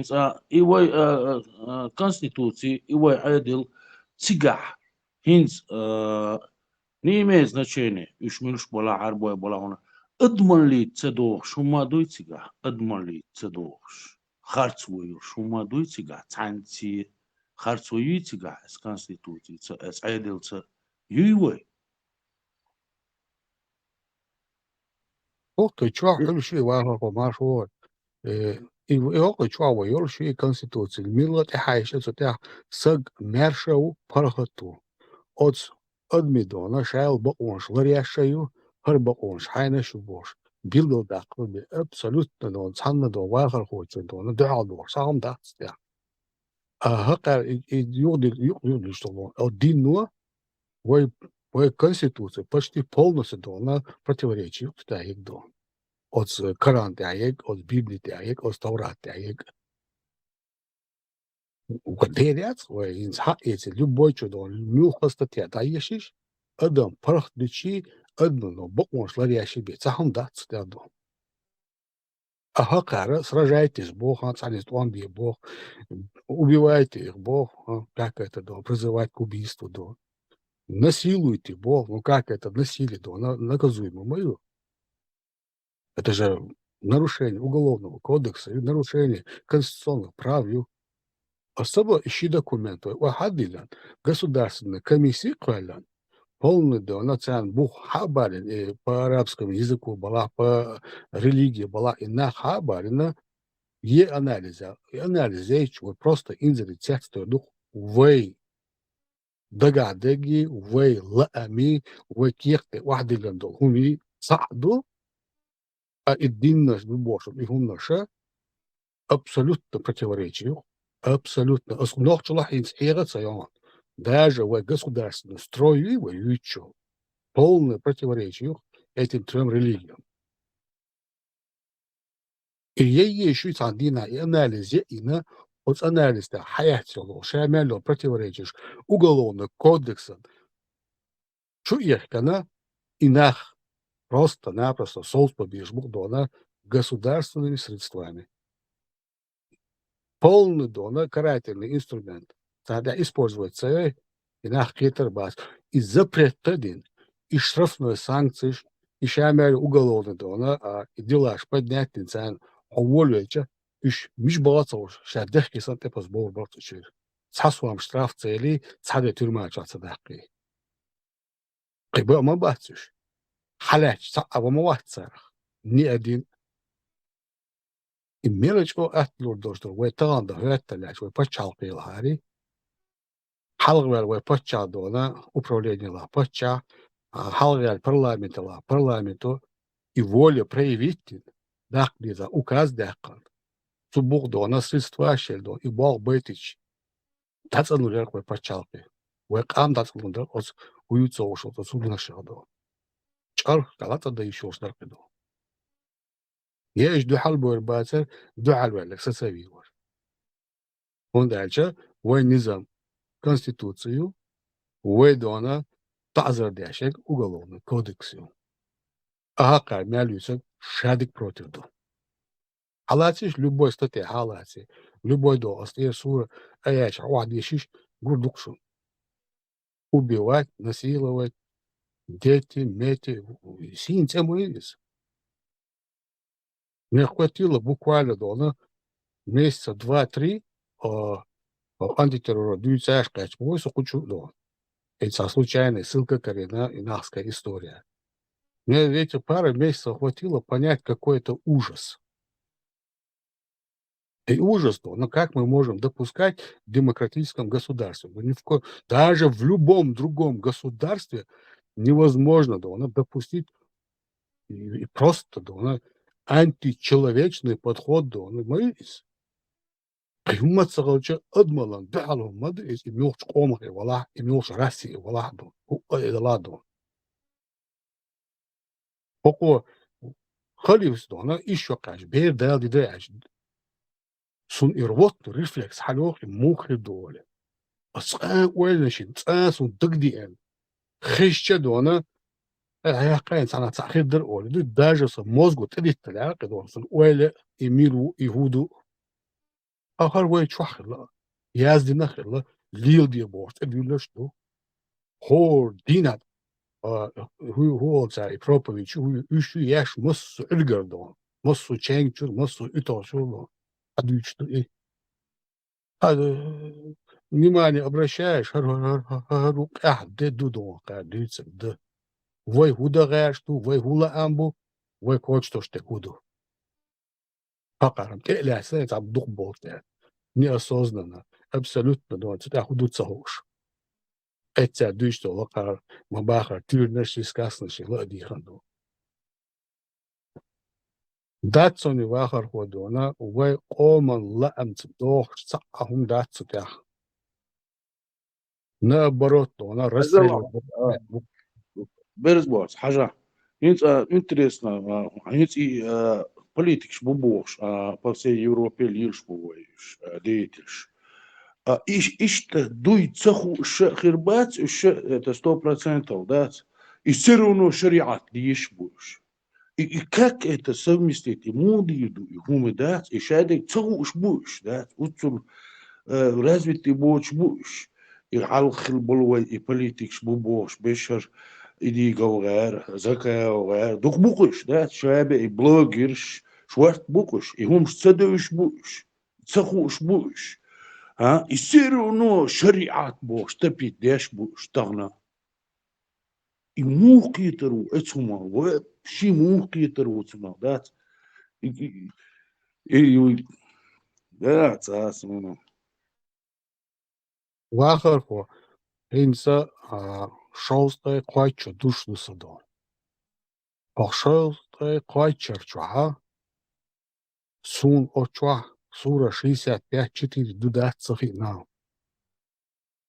хӀинца, и вай, а, а, а, конституци, и вай Ӏедал цигахь, хӀинца, а, не имеет значения, уьш муьлш балахь, Ӏарбой балахь хьуна. Адамаллица ца догӀуш хӀумма дуй цигахь? Адамаллица ца догӀуш. Харц вуй уьш хӀумма дуй цигахь? Цхьаьнцци харц вуй цигахь? Эс конституцица, эс Ӏедалца юй вай? Окей, чохь хӀума ши вахархо марш ву. Э, и, и окей, чохь вай йолу ши конституци. Милла тӀехьаьжча цу тӀехь саг маьрша ву, паргӀат ву. Оцу адамийн дона шайла бакъонаш ларъеш а ю, хӀара бакъонаш хьайнаш а ю бохуш. Билгалдаккха бен абсолютно дона, цхьанна дона, вахархочун дона, дуьхьал дохуш, цхьа хӀума дац тӀехь. А хӀокхара и, и юхадир-, юх-, юхадирзича дона, о, дино, вай, вай конституция почти полностью дона противоречие юкъа тӀехь егна дона. Оцу Коран тӀехь егна, оцу Библи тӀехь егна, оцу Таврат тӀехь егна. Укх дерригаш вай хӀинца хьаэций, любой чу дона, муьлхха статья дӀаешийша, адам паргӀат дичий, адаман бакъонаш ларъеш бен, цхьа хӀума дац цу тӀехь дона. А хӀокхара сражайтесь боху, хӀан цхьаьнца тӀом бе боху, убивайте их боху, хӀан, как это, дона, призывать к убийству, дона. Насилуйте боху, ну как это насилие, дона, на-, наказуемо ма ю. Это же нарушение Уголовного кодекса и нарушение конституционных прав ю. Особо и ши документ вай охьадиллина, государственная комиссия кхоьллина, полный дона царна бух хьа а барина, и по арабскому языку балахь, по религии балахь, и нах хьа а барина, е анализ, и анализ яйча, вай просто инзаре цецдойр ду-кх вай. дагахь дегги, вай лаами, вай кехате охьадиллина долу хӀуми цхьаъ ду, а и диннаш ду бохуш, и хӀуманаша абсолютно противоречие ю. Абсолютно. Ас нохчалахь хӀинца хьегӀа а ца йогӀу. Даже вай государственный строй ю, вай юьйцучу, полное противоречие ю этим трём религиям. И ейе шу цхьана дийнахь и анализ яйина, оцу анализ тӀехь хьаэцна йолу, ша мел йолу противоречиеш уголовный кодексан чу эхкана, и нах просто-напросто совцабан безаш бу-кх дона государственными средствами. Полный дона карательный инструмент. Царна тӀехь использовать ца йой, и нах кхетар бац. И запрет а дина, и штрафной санкцеш, и ша мел уголовный дона, а, и делаш поднять дина царна, хьо волавелча, уьш мича баха ца хууш, ша дехке санна тӀепаза бовр бара цу чуьра. Цхьа сом штраф ца елий, цхьа де тюрьма чохь ца даккхий. Кхин бан а ма бац уьш. Хьалаьцча цхьа а ван ма вац царах. Ни а дин. И мела чӀогӀа атта лур долуш дара, вай тахана дан хӀоьттина лаьтташ, вай пачхьалкх лахьарий. Хьалхаваьлла вай паччахь дона, управление лахь паччахь, а, хьалхаваьлла парламенте лахь парламенто, и воля проявить дина, даккха деза указ даьккхина. Цу букъ дона, средстваш а дона, и болх байтича, дӀацӀанлур яра-кх вай пачхьалкхе. Вай къам дӀацӀанлур дара оцу хӀуьйцу вовшал оцу хӀуманашах дона. ЧӀарх дӀа цӀа дан йиш йолуш дара кхидӀа. Я уьш дуьхьал бевр бацара, дуьхьал ваьлларг са ца вийр вара. ХӀунда аьлча вайн низам конституци ю, вай дона таӀзар деш ерг уголовный кодекс ю. А хьакхара мел юьйцург ша дика против ду. Хьалацийша, любой статья хьалаций, любой догӀу ас тӀера сура а яьлча, хьо охьадешийша, гур ду-кх шуна. Убивать, насиловать, дети, мети, сийна цӀе ма ю иза. Мех хӀоттийла буквально дона месяца два-три, а, а, антитеррор дуьйцуш кхаьчна бу вай со кху чу дона. И цхьа случайная ссылка карийна, и нахская история. Мне этих пара месяцев хватило понять, какой это ужас. И ужас, ну, ну как мы можем допускать в демократическом государстве? Ну, ни в ко-, даже в любом другом государстве невозможно, да, ну, допустить и, и просто, да, ну, античеловечный подход, да, ну, мы из-, хӀумма ца хилча, адамаллин дуьхьал хӀума ду иза, и муьлххачу къомах и валахь, и муьлххачу Россия валахь ду, хӀуъа и дала ду. ХӀокхо халифас дона, иш йоккхаьш, бер дала ди дай аьлча, сун и рвотный рефлекс хьалйоху, и муха хир ду олий. Ас цкъа а ойла шина, цкъа а сун дагадеана. Хезча дона, э, хьекхайна цхьана цхьаъ хир дара олий. Ду, даже сан мозго тӀедитталаьра кхидӀа, сан ойла, и мила ву, и хӀун ду. Ахар вай чохь хилла, яздина хилла, леладе бохуш тӀедуьллуш ду. ХӀора дийнахь, а, хӀу-, хӀу олу цара и проповедь, хӀу-, уьш ю еш массо а Ӏуьргара дона, массо а ченга чуьра, массо а уьтал чуьра дона. Хьан дуьйцуш ду и? Хьан, э, внимание обращаешь, хӀара, хӀара, хӀара, хӀара, хӀара къаьхьа де ду дона, кхара дуьйцург дан. Вай хӀун дан гӀерташ ду, вай хӀун лаам бу, вай кочтош дерг хӀун ду? Хьакхарам тӀе а лаьцна, цхьа дукха болчу тӀе. Неосознанно, абсолютно дона, цу тӀехь хӀун ду ца хууш. Эццара дуьйцуш долу хьакхар ма бахара, туьйранаш и, сказканаш и ла а дийхина ду. Дац цунна вахархо дона, вай къоман лаамца дохуш цхьа а хӀума дац цу тӀехь. Наоборот, дона, Хьажа, расстреливать. А, берза боц, хьажа. ХӀинца, а, интересно, а, хӀинца и, а, политикаш бу бохуш, а, по всей Европе лелаш бу вай уьш, а, деятелаш. А, иш-, иштта дуй ца хууш а хир бац уьш, это сто процентов дац. И всё равно шариат дезаш бу уьш. И, и как это совместить? И муха дийр ду, и хӀума дац, и шадерг ца хууш бу уьш, дац? Уццул, э, развитый боцуш бу уьш. И хьалха хила болу вай, и политикаш бу бохуш, Бешар Идигов гӀера, Закаев гӀера. Дукха бу-кх уьш, дац? Ша бен и блогерш, шорта бу-кх уьш, и хӀумаш ца девзаш бу уьш, ца хууш бу уьш. А? И всё равно шариат бохуш топить деш бу уьш тахана. И муха кхетар ву оцу хӀуманах? Вообще муха кхетар ву цунах, дац? И, и, и, и, да, цас, ну. Вахархо, хӀинца, а, шовзткъе кхойтта шу душ ду са дона. Оха шовзткъе кхойтта шар чохьа суна оццохь сура шестьдесят пять четыре ду дац ца хиъна.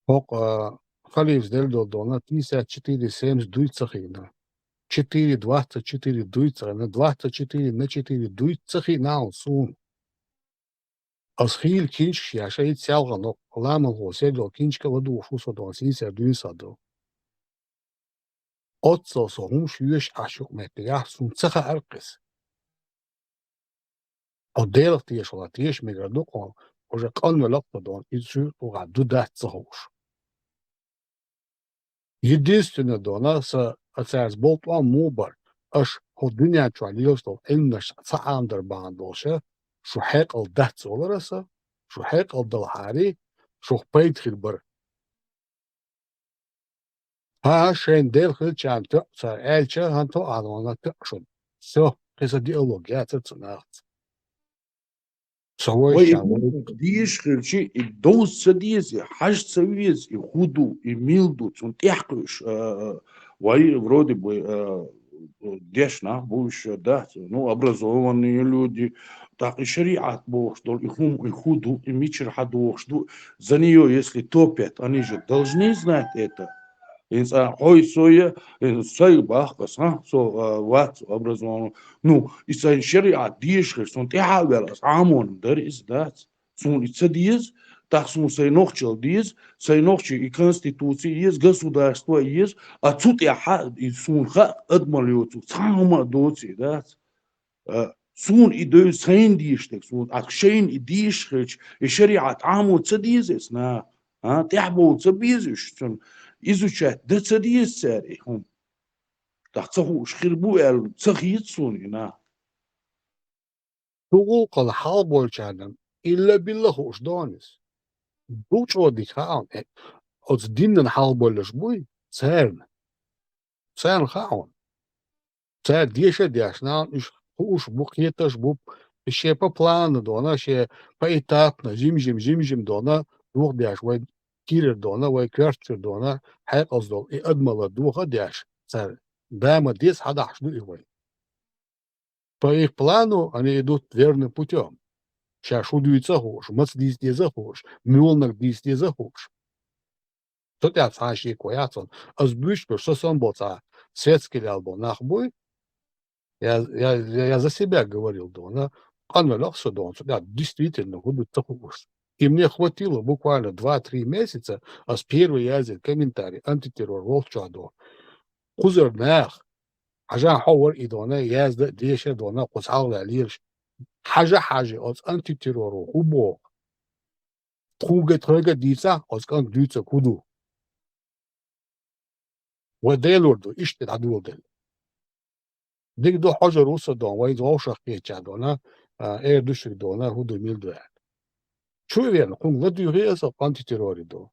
ХӀокху, а, халифас делла долу дона пятьдесят четыре семьдесят дуй ца хиъна. Четыре двадцать четыре дуй ца хиъна, двадцать четыре на четыре дуй ца хиъна суна. Ас хийла кинчкаш еш, ай селхана ламанхо сел йолу кинчка ладугӀуш ву со дона, сийсара дуьйна сан ду. Оццул со хӀумаш йоьшу Ӏаш юкъаметтигехь, суна ца хаьара кхуза. Оцу Делах тешалахь теша мегар ду кхо, уже къанвелла а кхо дона, иза суьйра тӀехь ду дац ца хууш. Единственное дона, сан а цаьрца болу тӀом муха бара, аша хӀокху дуьнен чохь лелаш долу Ӏилманаш цхьа Ӏамадар бахьана долуша, шу хьекъал дац олура сан, шу хьекъал далахьарий, шух пайда хир бара. ХӀан, шайна Дела хилчарна тоьа цара аьлча, хӀан тоьа хьан вана тоьа шуна. Всё, кхин сан диалог яцара цу нахаца. Со вай и вайшан вай. Дийш хилчи, и довза ца деза, и хьажа ца веза, и хӀун ду, и мила ду, цунна тӀехь кхуьуш, а, а, вай, вроде бы, а, деш нах бу уьш, дац, ну, образованные люди, тӀаккха и шариӀат бохуш долу, и хӀума, и хӀун ду, и мичара хьан дохуш ду, за неё если топят, они же должны знать это. ХӀинца хьой со я, хӀинца сайга бах ас, а, со, а, вац образованный. Ну, и сайн шариӀат дийш хир, сон тӀаьхьа а ваьлла, ас Ӏамонан дара иза, дац. Суна и ца деза, тӀаккха суна сайн нохчалла деза, сайн нохчий и конституци еза, государство еза, а цу тӀаьхьа и суна хаьа, адамалла йоцург цхьа хӀума а доций, дац. А, суна и девза сайна дийш дерг, суна, а шайна и дийш хилча, и шариӀат Ӏамо ца деза ас наха? А, тӀаьхьабовла ца беза уьш, цунна изучать дан ца деза цара и хӀума? ТӀаккха ца хууш хир бу аьлла, ца хета суна и наха. Цу гӀуллакхана хьалаболчарна илла-билла хууш дона иза. Ду чӀогӀа дика хаьа хьуна, э, оцу динан хьалаболуш буй царна. Царна хаьа хьуна. Цара деша а деш, нахана уьш хууш бу, кхеташ бу, и шен по плану дона, шен поэтапно, жим-жим, жим-жим дона, дохадеш, вай кийрара дона, вай коьртачуьра дона, хьекъалца долу и адамалла доха а деш, цара да ма деза хьадахьаш ду и вай. По их плану они идут верным путём. Ша шу дуьйца а хууш, маца дийца деза а хууш, муьлханиг дийца деза а хууш. Цу тӀехь цхьа а шеко яц хьуна. Ас буьйцуш берш, со санна болу цхьа светский лел болу нах буй. Я, я, я, я за себя говорил, дона, къанвелла со дона, цу тӀехь действительно хӀун ду ца хууш. И мне хватило буквально два-три месяца, ас первый яздина комментарий антитеррор волччохь дона. Кхузара нах, хьажа хьо вара и дона, язда а, деша а дона, кхуза хьалха ваьлла лелаш. Хьажа, хьажа, оцу антитерроро хӀун боху? Тхуга, тхайга а дийцахь, оцу кӀанта дуьйцург хӀун ду? Вай Делора ду, иштта дӀадоладелла. Дика ду, хьожур ву со дона, вайн вовшах кхеча дона, а, эр ду шуьга дона, хӀун ду, мила ду аьлла. Чу а веана, кхунга ладуьйхи аса къанти террори ду.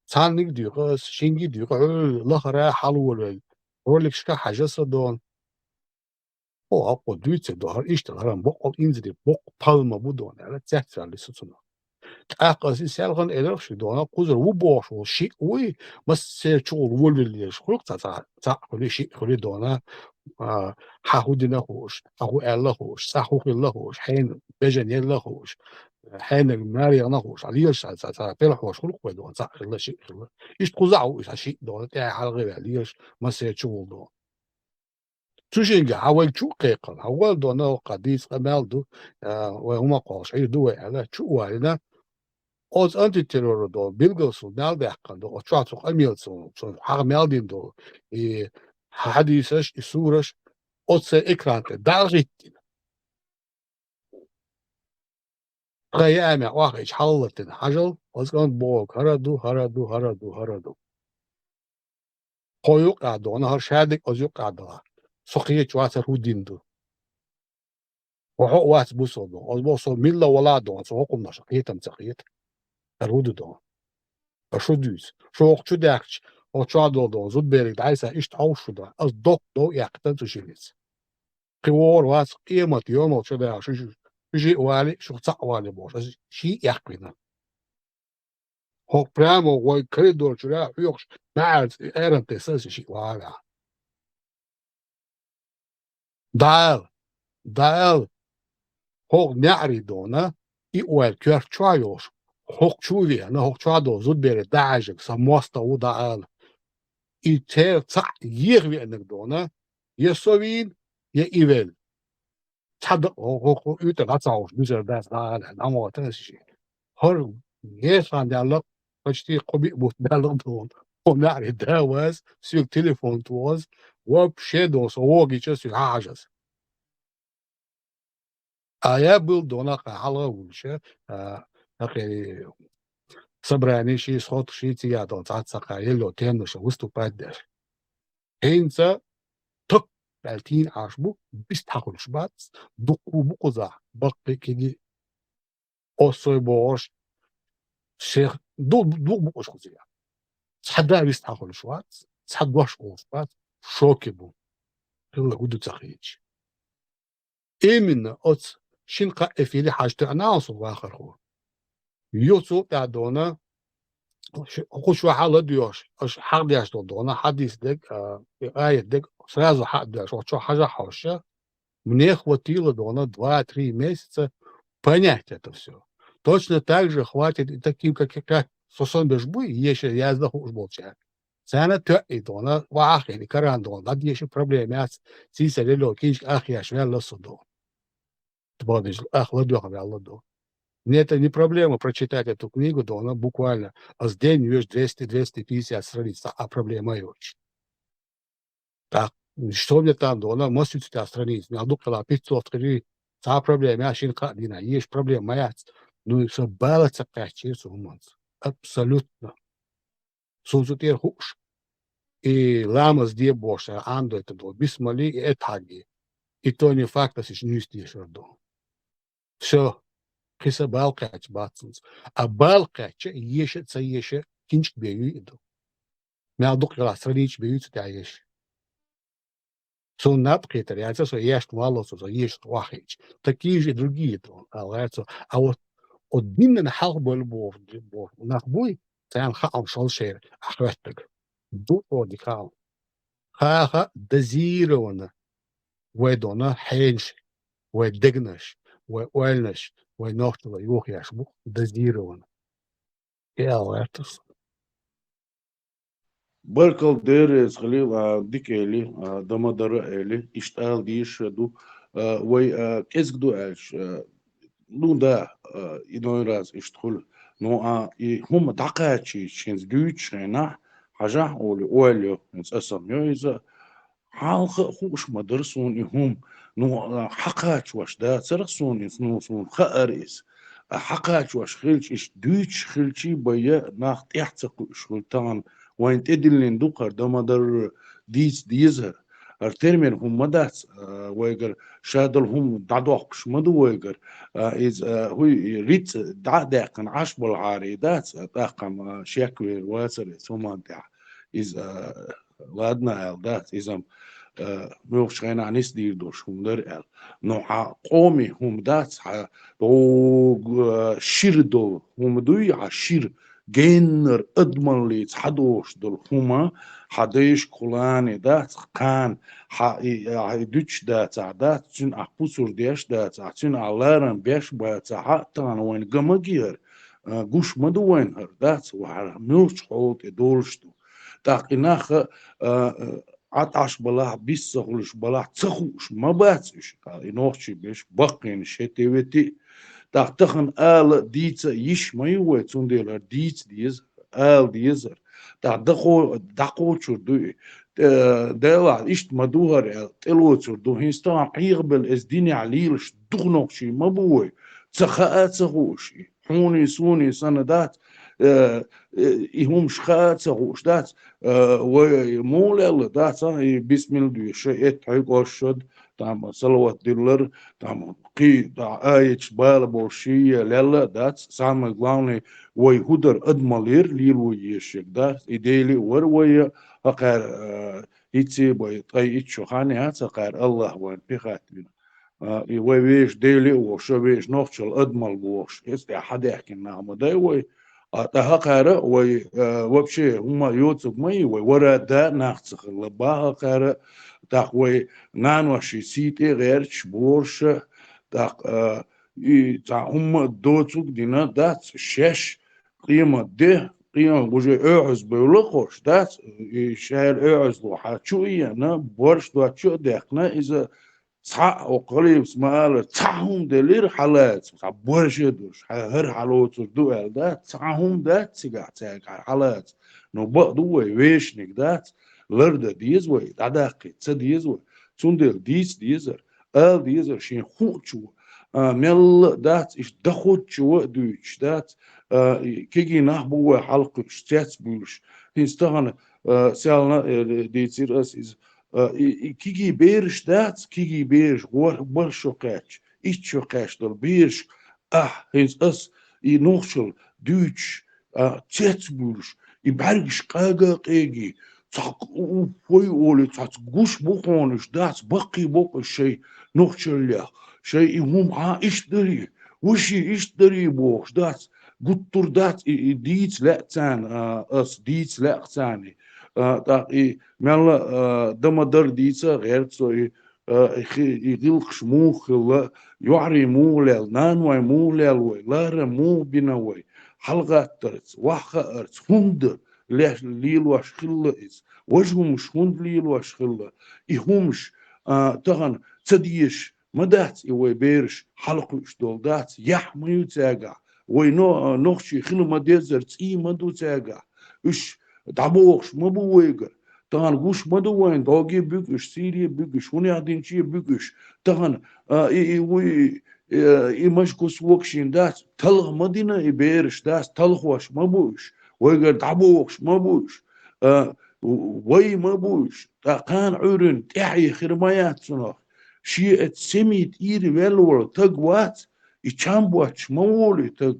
Цхьанниг а дуьйху аса, шинги а дуьйху, хьуьлла лахара хьалаволавелла. Роликашка хьажа со дона. О, аккхо дуьйцург ду, хӀара иштта, хӀара боккъал инзаре, боккъал палма бу дона, аьлла, цецваьлла со цунах. ТӀаккха аса и селхана элира шуьга дона, кхузара ву бохуш волу шиъ вуй, массеран чугӀула волавеллера, хуьлу цхьа, цхьа, цхьаъ хуьлу, шиъ хуьлу дона, а, хьан хӀун дина хууш, хьан хӀун аьлла хууш, цкъа хӀун хилла хууш, хьенан бежан елла хууш, хьенан марехна хууш, хьан лелаш цхьа, цхьа, цхьа пелхьош хуьлу вай дона, цхьаъ хилла, шиъ хилла. Иштта кхузахь ву иза шиъ дона, тӀаьхьа хьалхаваьлла лелаш, массеран чугӀула дона. Цу шинга хьан вайга чу а кхайкхина, хьан вала дона, хӀокху дийца къамел ду, а, вай хӀума кхоллуш Ӏийр ду вай аьлла, чу а валийна, оцу антитеррора долу билгалсул мел даьккхина долу, оцу чохь цу къамелаца, цунна хьагӀ мел дина долу, и хьадийсаш, и сураш, оцу сайн экран тӀе дӀа а гӀиттина. Тхан яамехь охьахиъча хьалалатина хьажал, оцу кӀанта бохург хӀара ду, хӀара ду, хӀара ду, хӀара ду. Кхо юккъехь дона, хӀара шадерг оцу юккъехь дала. Со кхеташ вац хӀара хӀун дина ду. Хьо хьо а вац бусалба дона. Оцу боху со милла вала дона, со хӀокхунна ша кхетам ца кхета. ХӀара хӀун ду дона? Аш хӀун дуьйцу? Шу хӀокху чу даьхкича, хӀокху чохь долу дона, зудбериг дӀайса иштта хьовш шу дона. Ас доккха дов эккхитан цу шинаца. Кхин вогӀур вац, къемат йомал чу даха, шу, шу, шу шиъ валий, шух цхьаъ валий бохуш, аса шиъ эккхийна. ХӀокху прямо вай коридор чуьра хьоькхуш, маьӀарца и аьрран тесса аса шиъ вагӀа ваьхьа. Дала, Дала, хӀокху неӀарий дона, и ойла коьрта чохь йолуш, хӀокху чу а веана, хӀокху чохь долу зудбере дӀахьаьжнарг сан мостагӀа ву дӀаала. И церан цхьаъ еха веанарг дона, я со вийна, я и велла. Цхьа дакъа хӀокху уьйтӀа дӀа ца хьовш, дуьсар дац дӀаала, дӀа ма ватара аса шиъ. ХӀара гешхан даьлла, почти кхо-биъ бутт даьлла дона. Кхо маьӀарий да ваз, соьга телефон тохаз, вообще дона, со вогича соьга хьан хьажаз. А я был дона кху хьалха а вуьлуша, а, хӀокху собрани ши, схьотта ши цига дона цхьацца кху елло темнаша выступать деш. ХӀинца так баьлла тийна Ӏаш бу, бист хьан хуьлуш бац, дуккха бу кхузахь, баккхий киги, оссой бохуш, шех ду-, ду-, букъуш кхузахь. Цхьа да вист хьан хуьлуш вац, цхьа дош олуш вац, шоке бу. Хилла хӀу ду ца хиъча. Именно оцу шина кхаа эфире хьажа тоьъна аса вахархо. Юха цул тӀаьхьа дона, ш-, кху шо хьала доьхуш, аша хьахдеш долу дона, хьадис дерг, а, и аят дерг сразу хьа а доьхуш, оцу чохь хьажа хьовша, мне хватило дона два-три месяца понять это всё. Точно так же хватит и таким, как и как со сан беш буй, еша язда хууш болчаьрга. Царна тоьъий дона, вахахь хили каран дона, дӀадеша проблема яц, сийсара лело кинчка ахъеш ваьлла со дона. Тбадыжь, ах, ладоьгӀна ваьлла ду. Мне это не проблема прочитать эту книгу, да, она буквально с день веш двести-двести пятьдесят страниц, а проблема йоч. Так, что мне там, да, она массуьца страниц, мне дуккхала пятьсот хили, цхьа проблема, я шин кхаа дина, еш проблема яц. Ну, и со бала ца кхаьччи цу хӀуманца. Абсолютно. Суна цу тӀера хууш. И ламаз де бохуш, Ӏамадойтур ду. Бисмали и этхьагги. И то не факт, аса иша нуьйса дешар ду. Всё. Кхин сан бала кхаьчча бац цунца. А бала кхаьчча, еша а, ца еша, кинчка бен юй и ду. Мел дукха хила, страничка бен юй цу тӀехь еша. Суна наб кхетар яц, со ешна валло, со, со ешна вахийча. Такие же и другие, то, а, лаьцо. А вот, вот динна хьалха болу боху, боху нах буй, царна хаам шал шера, а хӀоьттаг. Ду о дикал. Хаха дозированно. Вай дона хьенаш, вай дегнаш, вай ойланаш, вай нохчалла юхаеш бу дозированно. И ала гӀертас. Баркалла, Дела реза хилийла, а, дика эли, а, дан ма дара эли, иштта ала дийша ду, а, вай, а, кӀезиг ду аьлча, а, ну да, а, и нойн раз иштта хуьлу. Ну, а, и хӀума дӀакхачийча, хӀинца дуьйцучу хенахь, хьажахь олий, ойла йо, хӀинца аса ма йо иза, хьалха а хууш ма дара суна и хӀума. Ну, а, хьакхачош дацара суна иза, ну, суна хаьара иза. А хьакхачош хилча, иштта дуьйцуш хилчий бен, нах тӀаьхьа ца кхуьуш хуьлу тахана. Вайна тӀедиллина ду-кх хӀара, дан ма дарра, дийца дезара. ХӀара термин хӀума ма дац, а, вайгара, ша долу хӀума дӀадоккхуш ма ду вайгара. А, иза, а, хӀуй, и риц дӀа а даьккхина Ӏаш балахьара и дац, а, тӀаккха-м, а, шек вер вацара иза хӀуманна тӀехь. Иза, а, ладно аьлла дац, иза-м, а, муьлххачу хенахь нисдийр долуш хӀума дара аьлла. Ну, хьан къоман хӀума дац, хьан догу, а, шира долу хӀума дуй, хьан шира геннара адамаллица хьадогӀуш долу хӀума, хьан дайшкахула дац, кхана, хьан и, а, и дуьтуш дацахь дац, цуьнан ахь пусар деш дацахь, цуьнан ахь ларам беш бацахь, тахана вайна ган ма гира, а, гуш ма ду вайна хӀара, дац, ва хьара муьлххачу хьола тӀе долуш ду. ТӀаккха и нах а, а, Ӏа тӀаш балахь, биса ца хуьлуш балахь, ца хууш ма бац уьш, а, и нохчий берш баккхийна шен тӀе вети. ТӀаккха тахана ала а, дийца а йиш ма ю вай, цундела хӀара дийца деза, ала дезара. ТӀаккха дахо-, дӀакхочур ду и. Э, делахь, иштта ма ду хӀара аьлла, тӀелоцур ду. ХӀинца тахана Ӏехабелла эс динехь лелаш дукха нохчий ма бу вай. Ца хаа а ца хууш и. Хьуний, суний санна дац, э, э, и хӀумаш хаа а ца хууш дац, э, вай муха лелла дац, а, и бисмилла доьшуш, этта хьоьга ошшад, там, салават диллар, там, кхин, да, аяташ бала болуш ший лелла а дац. Самое главное, вай хӀу дара адамаллера лело езаш ерг дац. И Дела а вара вай, хӀокхара, э, хӀинца а бай, ткъе итт шо хан яц хӀокхара АллахӀа вайна пехатвина. А, и вай вешан Дела а вохуш, вешан нохчалла адамалла вохуш, иза тӀехь хьадаьхкина нах ма дай вай. А тӀаккха хӀара вай, э, вообще хӀумма йоцург ма йий, вай вара да нах ца хилла, баха хӀара, тӀаккха вай наноши сий тӀе гӀерташ борша, тӀаккха, э, и цхьа хӀумма доцург дина дац, шаьш къемат де, къемат уже оьгӀаз бевла кхош дац, и шаьл оьгӀазло хьа чу ияна, борш доцчу а дехна, иза цхьа а, о, Калимас ма аллара, цхьа хӀума делира хьалаца, цхьа борше долуш, хьа-, хӀара хьалоцур ду аьлла, да? Цхьа хӀума дац цигахь цаьрга хьалаца. Но бакъ ду вай, вешаниг дац, лардан деза вай, дӀадаккхийта ца деза вай. Цундела дийца дезар, ала дезар, шен хуучу, а, мелла а дац, иштта дахуччу а дуьйцуш дац, а, и кегий нах бу вай хьалакхуьуш, цецбуьйлуш. ХӀинца тахана, а, селна, э, дийцира ас иза, а, и, и кегий бераш дац, кегий бераш, гӀор-, барх шо кхаьчча, итт шо кхаьчча долу бераш, ахь, хӀинца ас и нохчалла дуьйцуш, а, цецбуьйлуш, и бӀаьргаш къага а къегий, цхьа у-, у-, хӀой олий, цхьаца гуш бу хьуна уьш, дац, баккхий бокъуш шай нохчаллех, шай и хӀума хьан иштта дарий, вуьший иштта дарий бохуш, дац, гуттар а дац, и, и дийца лаьа царна, а, ас дийца лаьа царна, а, тӀаккха и мелла, а, дан ма-дарра дийца а гӀерта со и, а, и хи-, и гӀиллакхаш муха хилла, йоӀарий муха лелла, наной муха лелла вай, ларам муха бина вай, хьалагӀаттарца, ваха хаарца, хӀунда леш-, лелош хилла иза, важа хӀумаш хӀунда лелош хилла, и хӀумаш, а, тахана ца дезаш ма дац и вай бераш хьалакхуьуш долу дац, яхь ма ю цаьргахь, вай но-, нохчий хила ма-деззара цӀий ма ду цаьргахь, уьш дӀабохуш ма бу вайгара, тахана гуш ма ду вайна, дӀогий буьгу уьш, сийрий буьгу уьш, хӀунех динчий буьгу уьш, тахана, а, и, и вуй, э, и машкус вокшийна дац, талха ма дина и бераш дац, талхош ма бу уьш, вайгара дӀабохуш ма бу уьш, а, вай ма бу уьш, ткъа кхана Ӏуьйранна тӀаьхье хир ма яц цунах. Шен эцу семий тӀера ваьлла волу таг вац, и чам боцуш ма волу и таг.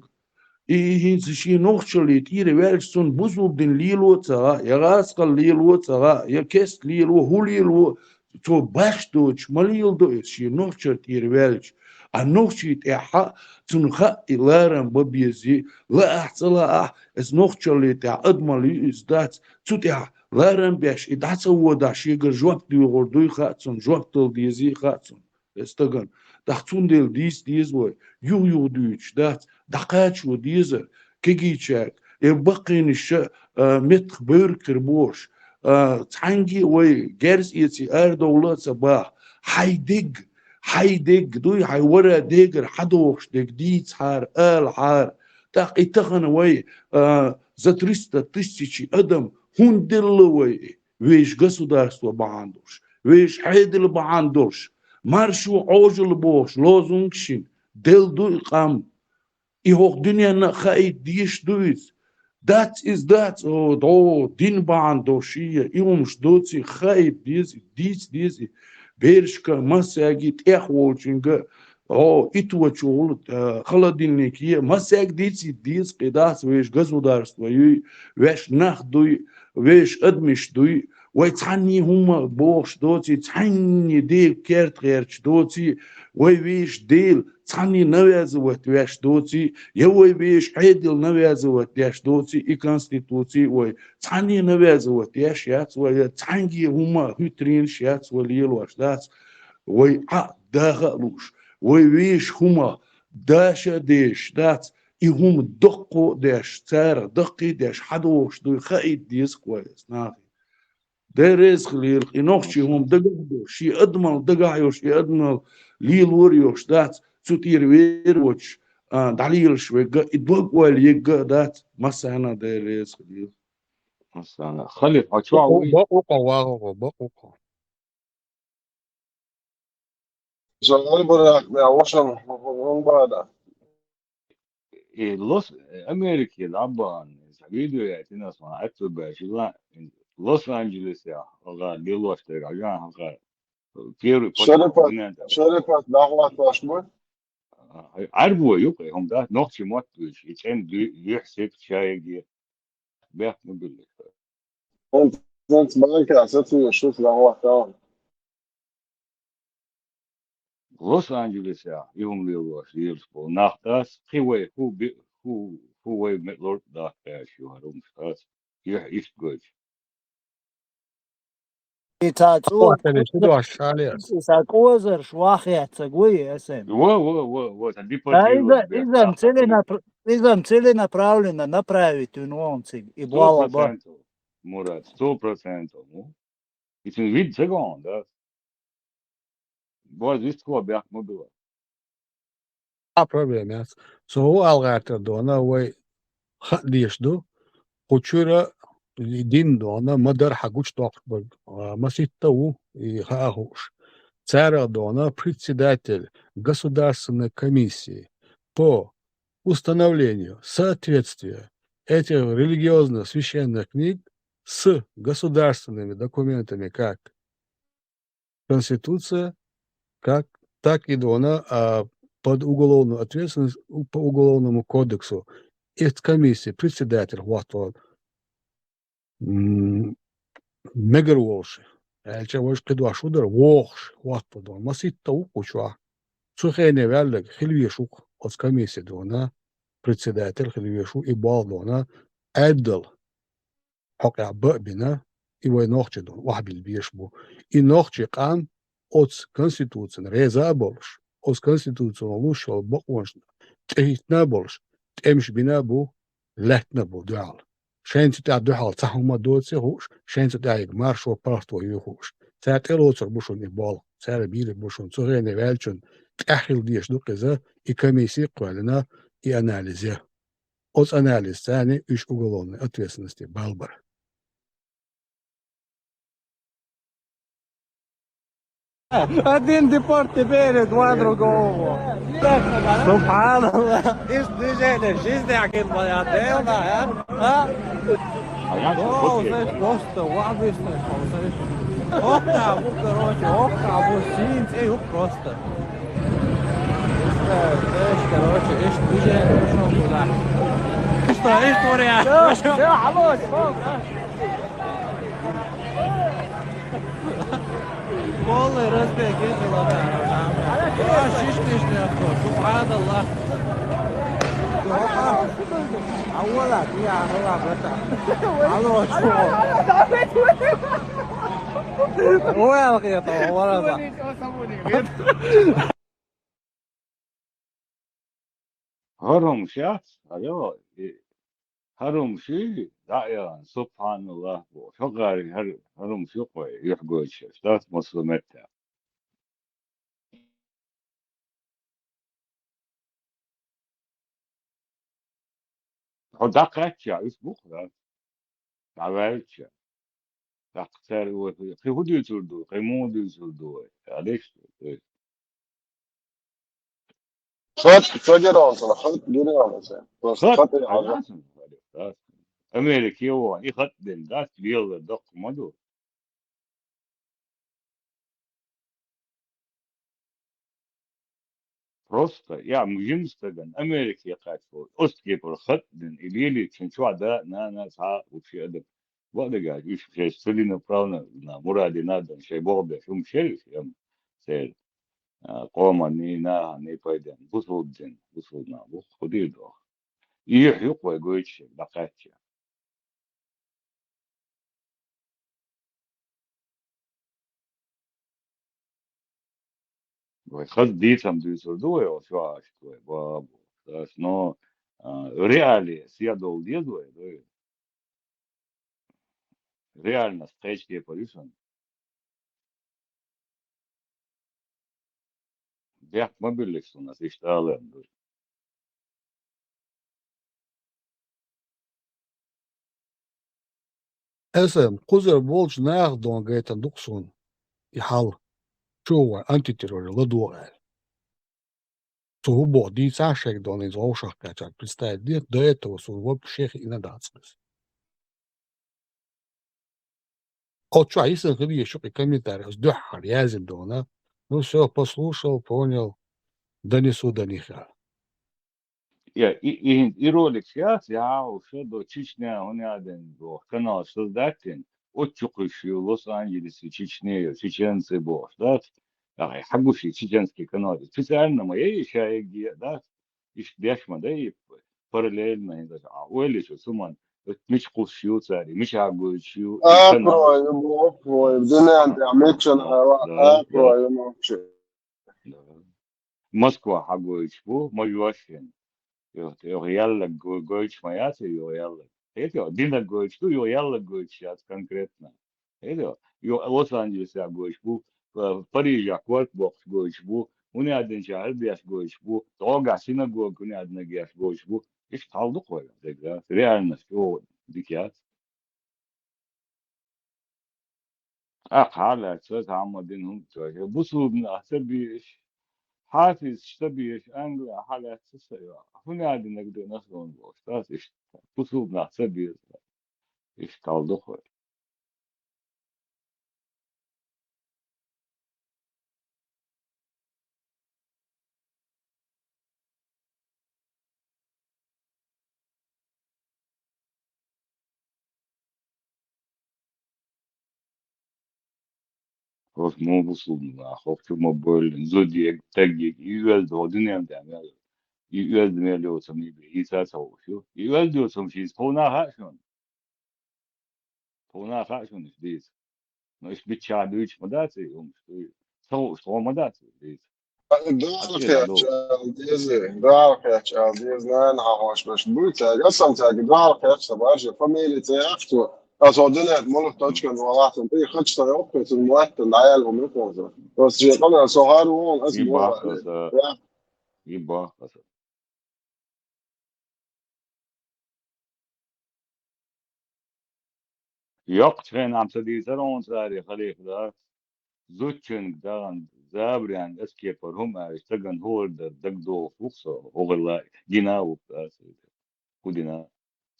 И, и хӀинца шен нохчалле тӀера ваьлча, цунна бусулба дин лело а ца хаьа, я гӀазкхалла лело а ца хаьа, я кест лело, хӀун лело, цо баш доцуш ма леладо иза шен нохчалла тӀера ваьлча. А нохчий тӀехь а цунна хаьа и ларам бан безий, лаахь ца лаахь, эцу нохчалле тӀехь адамалла ю иза дац, цу тӀехь ларам беш, и дӀа ца водахь, шегара жоп доьхур дуй хаьа цунна, жоп дала дезий хаьа цунна. Э, стагана. ТӀаккха цундела дийца деза вай, юха-юха дуьйцуш дац, дӀакхачо дезар, кегийчаьрга, э, баккхийнаша, а, меттах бевркара бохуш, а, цхьаьнгге а вай герз эций арадовла а ца баха, хьайн дегга, хьайн дегга дуй, хьайн вара дегара хьадохуш дерг дийцахьара, алахьара. ТӀаккха и тахана вай, а, за триста тысячи адам хӀунда делла вай и? Вешан государство бахьана долуш, вешан Ӏедал бахьана долуш, маршо Ӏожалла бохуш лозунгаш шина, делла ду и къам. И хӀокху дуьненна а хаийта дезаш ду иза. Дац иза, дац, о, дӀо, дин бахьана долуш и, и хӀумаш доций хаийта деза, дийца деза и. Берашка, массаьрга, тӀех волчуьнга, о, и тӀе чугӀула, э, холодильнике, массаьрга дийцийта деза, кхин дац вешан государство юй, вешан нах дуй, вешан адамаш дуй, вай цхьанний хӀумма бохуш доций, цхьанний дега керта гӀерташ доций, вай вешан Дела цхьанний навязывать веш доций, я вай вешан Ӏедал навязывать деш доций, и конституций вай цхьанний навязывать еш яц вай, я цхьаьнгге хӀумма хӀуьттаренаш яц вай, лелош дац вай Ӏа даха а лууш, вай вешан хӀума даша а дезаш дац, и хӀума доккхо а деш, царах даккхий а деш, хьадохуш дуй хаийта деза-кх вай иза нахе. Дела реза хилийла, и нохчий хӀума дагахь а долуш, шен адамалла дагахь а йолуш, и адамалла лелор а йолуш дац, цу тӀера вер воцуш, а, дӀалелаш верг а, и дог-ойла ерг а дац, массарна а Дела реза хилийла. Массарна а. Халид, хьо чохь вуй? Бакъ ву-кх, вахар, бакъ ву-кх. ЖагӀал барахь, я ваша, хӀун бада? И Лос, Америке дӀабахана, иза видео яйтина ас, ма Ӏетту баьчила, Лос-Анджелесехь, ага лелош дерг, ага, ага, первый Шерифат, Шерифат дӀахӀоттош ма? Ӏаьрбо ю-кх, хӀума дац, нохчий мотт вуьйш, и цӀена дуьхьа сетта шайге бехк ма билли. ХӀунца, хӀунца банка сацийна шуьца дӀахӀоттал. Лос-Анджелесехь и хӀума лелош лелаш болу нах дац, кхин вай хӀу би-, хӀу, фу вай ме-, лорд дахкаьш ю хӀара хӀумаш, дац? Юхь иштта гойтуш. И ца цӀу-, Хьо тӀе шу дош шалес. И ца кӀозарш вахетца гуй, эсен. Во, во, во, во, ца Ца депортировать иза, бех, изам нах целена-, изам целенаправленно направить вин вон циг, и Сто балла ба. процентов, Мурат, сто процентов, ну. И цин вид ца гон, да? Боз вист хо бяхмадула. А проблема яц. Цо ву алгӀартар дона вай хаа деш ду. Кху чура дин дона ма дар хьа гучдоккхуш барг, а, маситта ву, и хаа хууш. Царах дона председатель Государственной комиссии по установлению соответствия этих религиозных священных книг с государственными документами, как Конституция, как, так и дона, а, под уголовную ответственность у-, по Уголовному кодексу. Эта комиссия, председатель хӀотто, м, мегар волуш, аьлча, вай кхидош шу дара, вохуш хӀотто дона. Маситта ву кху чохь. Цу хене ваьлларг хила веш ву оцу комиссия дона, председатель хила веш ву, и болх дона, Ӏедал хьокъехь ба а бина, и вай нохчий дона охьабилла беш бу. И нохчий къам оцу конституцина реза а болуш, оцу конституцино луш йолу бакъонашна тӀехӀиттина а болуш, тӀемаш бина а бу, лаьттина а бу дуьхьал. Шайн цу тӀехь дуьхьал цхьа хӀума доций хууш, шайн цу тӀехь ерг маршо паргӀато юй хууш. Цара тӀелоцур бу шуна и болх, цара бийр бу шуна, цу хене ваьллачунна тӀаьхьа хила дезаш ду-кх иза, и комиссия а кхоьллина, и анализ я. Оцу анализца уьш уголовной ответственности балбар. Один депорт теперь, два другого. Субханаллах. Ишта движение жизни, Аким, моя, а? А? О, знаешь, просто, ладно, знаешь, Ох, а, бу, короче, ох, а, бу, син, цӀе ю просто. Ишта, знаешь, короче, ишта движение пошёл туда. Что, ишта вариант? Всё, всё, алло, всё, да. Полный разбег, видел, да. А, шиш, шиш, шиш, субханаллах. А вот так, я, вот так, вот так. Алло, чего? Ой, алгъета, вара. ХӀара хӀумаш яц, алло, и хӀара хӀумаш дӀа а яхана, субханаллах бохуш, хӀокхара хӀара, хӀара хӀумаш юкъа юьхь гойтуш, дац массо а меттехь. Хьо дӀакхаьчча, уьш бу-кх, да? ДӀаваьлча. ТӀаккха цара вай, кхин хӀун дуьйцур ду, кхин муха дуьйцур ду вай? Аьлла иштта, то есть. ХатӀ, ца дера он цунах, хатӀ дира он аса. Просто хатӀ, хатӀ а яхьа. Яц, да. Америка йо, и хатӀ дина, дац, лелар доккха ма ду. Просто, я, м, жима стагана Америке кхаьчча, оцу кепара хатӀ дина, и лелийчун чохь да, нана, цхьа а, вообще адам. Бакъдерг аьлча, уьш шайца целенаправленно, мурадина а дан, шайн болх беш, хӀума шераш, эм, церан, а, къоманний, наханий пайденна, бусулба дин, бусулба нах бу, кху дийр доху. И юьхь юкъа вай гойтуш, дӀакхаьчча. Вай хаза дийцам дуьйцур ду вай, оцу чохь аш вай, баба, ас, но, а, реалии схьадовла деза вай, да? Реальность кхечу кепара ю шуна. Бехк ма биллалаш суна ас иштта аларна ду. Аса кхузара болчу наха дон гайтан ду-кх суна и хьал, чу ван антитеррор ладогӀа аьлла. Цо хӀун боху дийцахь шайга дон иза вовшах кхаьчча, представить де, до этого суна вообще хиъна дац иза. Оцу чохь йисина хила езаш ю-кх и комментарий, аса дуьххьара яздина дона. Ну, всё, послушал, понял, донесу до них аьлла. Я, и, и, и ролик сейчас, я, уже до Чечня, он я ден, до канал создать, оцу кхуьйсуш ю Лос-Анджелесе, Чечне, чеченцы бохуш, да? Ахьа хьагуш и чеченский канал. Специально ма яй ша эгге, да? Иштта деш ма дай, параллельно, хӀинца а ойла йича, цу ман, мича кхуссуш ю цара, мича гойтуш ю, и ца нах. Акрой, бохой, дуьнен тӀехь миччана Да, хьала, да, да. Акрой, нохчи. Да. Москва хьагойтуш бу, ма жоьшшина. Йо, йо, яллаг го-, гойтуш ма яц, йо, яллаг. Хетий, динаг гойтуш ду, йо, яллаг гойтуш яц конкретно. Хетий, йо, Лос-Анджелесехь гойтуш бу, э, Парижехь корта боккхуш гойтуш бу, хӀунда аьлча Ӏилма деш гойтуш бу, дӀогахь синагога хӀунда аьлча гойтуш бу. Иштта хьал ду-кх вай, дерг дац. Реальность, о, дика яц. ТӀаккха хьалаьцча, цхьа хӀума дина хӀума ца хилча, бусулба нах ца безаш, хьафизаш ца безаш, Англия хьалаьцча са йо. ХӀунда динарг ду нах дона бохуш, дац иштта. Бусулба нах ца беза. Иштта хьал ду-кх вай. Хьо ма бусулба нах, хьо чу ма бевлла, зуда ега, даг ега, и оьзда хьо дуьнен тӀехь мел. И оьзда мел йоцург и бен, и ца ца хууш ю. И оьзда йоцург шийца тхуна хаьа шуна? Тхуна хаьа шуна иштта дийца? Ну, иштта бичча дуьйцуш ма дац и хӀумаш, дуй. Ца хууш тхо ма дац и дийца. Дуьхьал кхетча ала деза, дуьхьал кхетча ала деза, нана хьан хьош беш буй цаьрга, аса-м цаьрга дуьхьал кхетча ца баьржа, фамили ца яхча, аса хьо дуьнен тӀе муьлха точкан валахь, цунна тӀе хача ца йоккху, цунна моттан дӀаяьлла хӀума ю кхуза. Аса шен къамел со хӀара вон, аса И боху баккхаса, я. И баккхаса. Йоккхачу хенахь ца дийцара хьуна цара, халифа дац. Зудчуьнга дахана, забаренга аса кепара хӀума аьлча, стагана хӀора дар дагадогӀуш ву-кх со, хӀокхуьлла гина а ву-кх аса. ХӀун дина?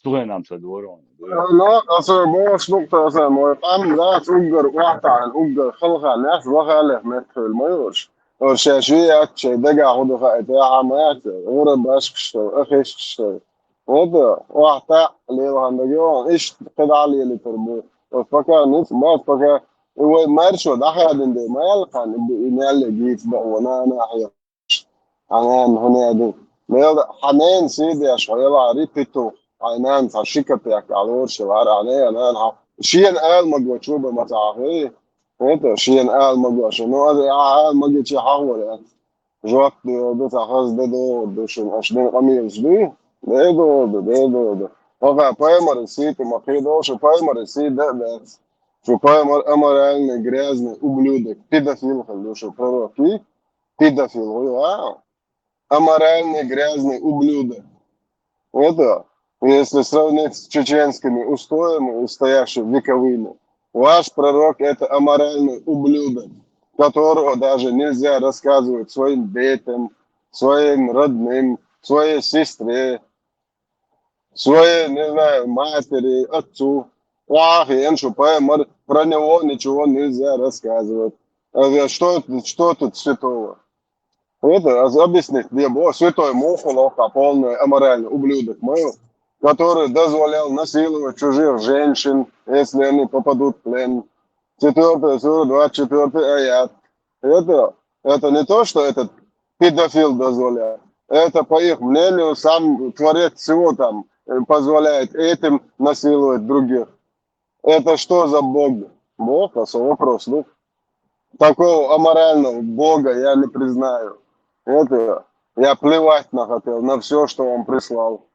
Цу хенахь ца дора хьуна, дора? Ну, аса бохуш ду-кх аса, мой къам дац уггар охьатаьӀна, уггар халха нах вахалех меттахуьлу ма йош. Аса шаьш яц, шайн дагахь хӀун ду хаийта, ахьа ма яц, гӀура башкаш ду, ахишкаш ду. Вот, охьатаьӀна лелахана даге, иштта кхидӀа а лелийтар бу. Аса пока ницкъ бац, пока и вай маршо дӀахадина де ма аьлла кхарна, и мел гийца бакъо нана хьехаш. Хьан нана хӀун яди? Мел хьан нана сий деш хьо ялахьари, петух. Хьайн нана цхьа ши капек ахь лоруш ялахьара, хьан нана, нана хьан. Шена ала магочо бан ма ца хьахий. Это, шена ала магочо. Ну, аса ахь ала магичи хьахвар яц. Жоп доьду, цхьа хаза де догӀур ду шуна, аша дина къамелаш дуй? Де догӀур ду, де догӀур ду. ХӀокху пайхамаран сий тӀе ма кхийдолу шу, пайхамаран сий дан а дац. Шу пайхамар аморальный, грязный, ублюдок, педофил хилла ду шу, пророк и педофил, вуй, а? Аморальный, грязный ублюдок. Это, если сравнить с чеченскими устоями, устоявшими вековыми, ваш пророк — это аморальный ублюдок, которого даже нельзя рассказывать своим детям, своим родным, своей сестре, своей, не знаю, матери, отцу. Плохо, я ничего, про него ничего нельзя рассказывать. А что, что тут святого? Это, а, объяснить, где Бог, святой муха лоха, полный аморальный ублюдок мыл, который дозволял насиловать чужих женщин, если они попадут в плен. Четвёртая сура, двадцать четвёртый аят. Это, это не то, что этот педофил дозволяет. Это, по их мнению, сам Творец всего там, э, позволяет этим насиловать других. Это что за Бог? Бог, а со вопрос, ну. Такого аморального Бога я не признаю. Это я плевать на хотел, на все, что он прислал.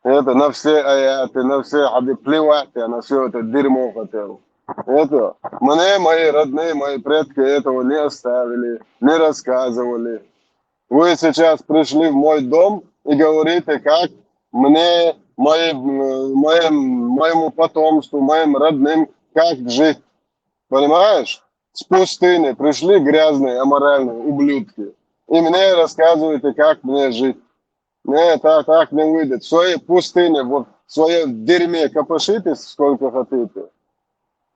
Это на все аяты, на все хады, плевать я на все это дерьмо хотел. Это мне мои родные, мои предки этого не оставили, не рассказывали. Вы сейчас пришли в мой дом и говорите, как мне, моим, моим, моему потомству, моим родным, как жить. Понимаешь? С пустыни пришли грязные, аморальные ублюдки. И мне рассказываете, как мне жить. Нет, так, так не выйдет. В своей пустыне, вот в своем дерьме копошитесь сколько хотите.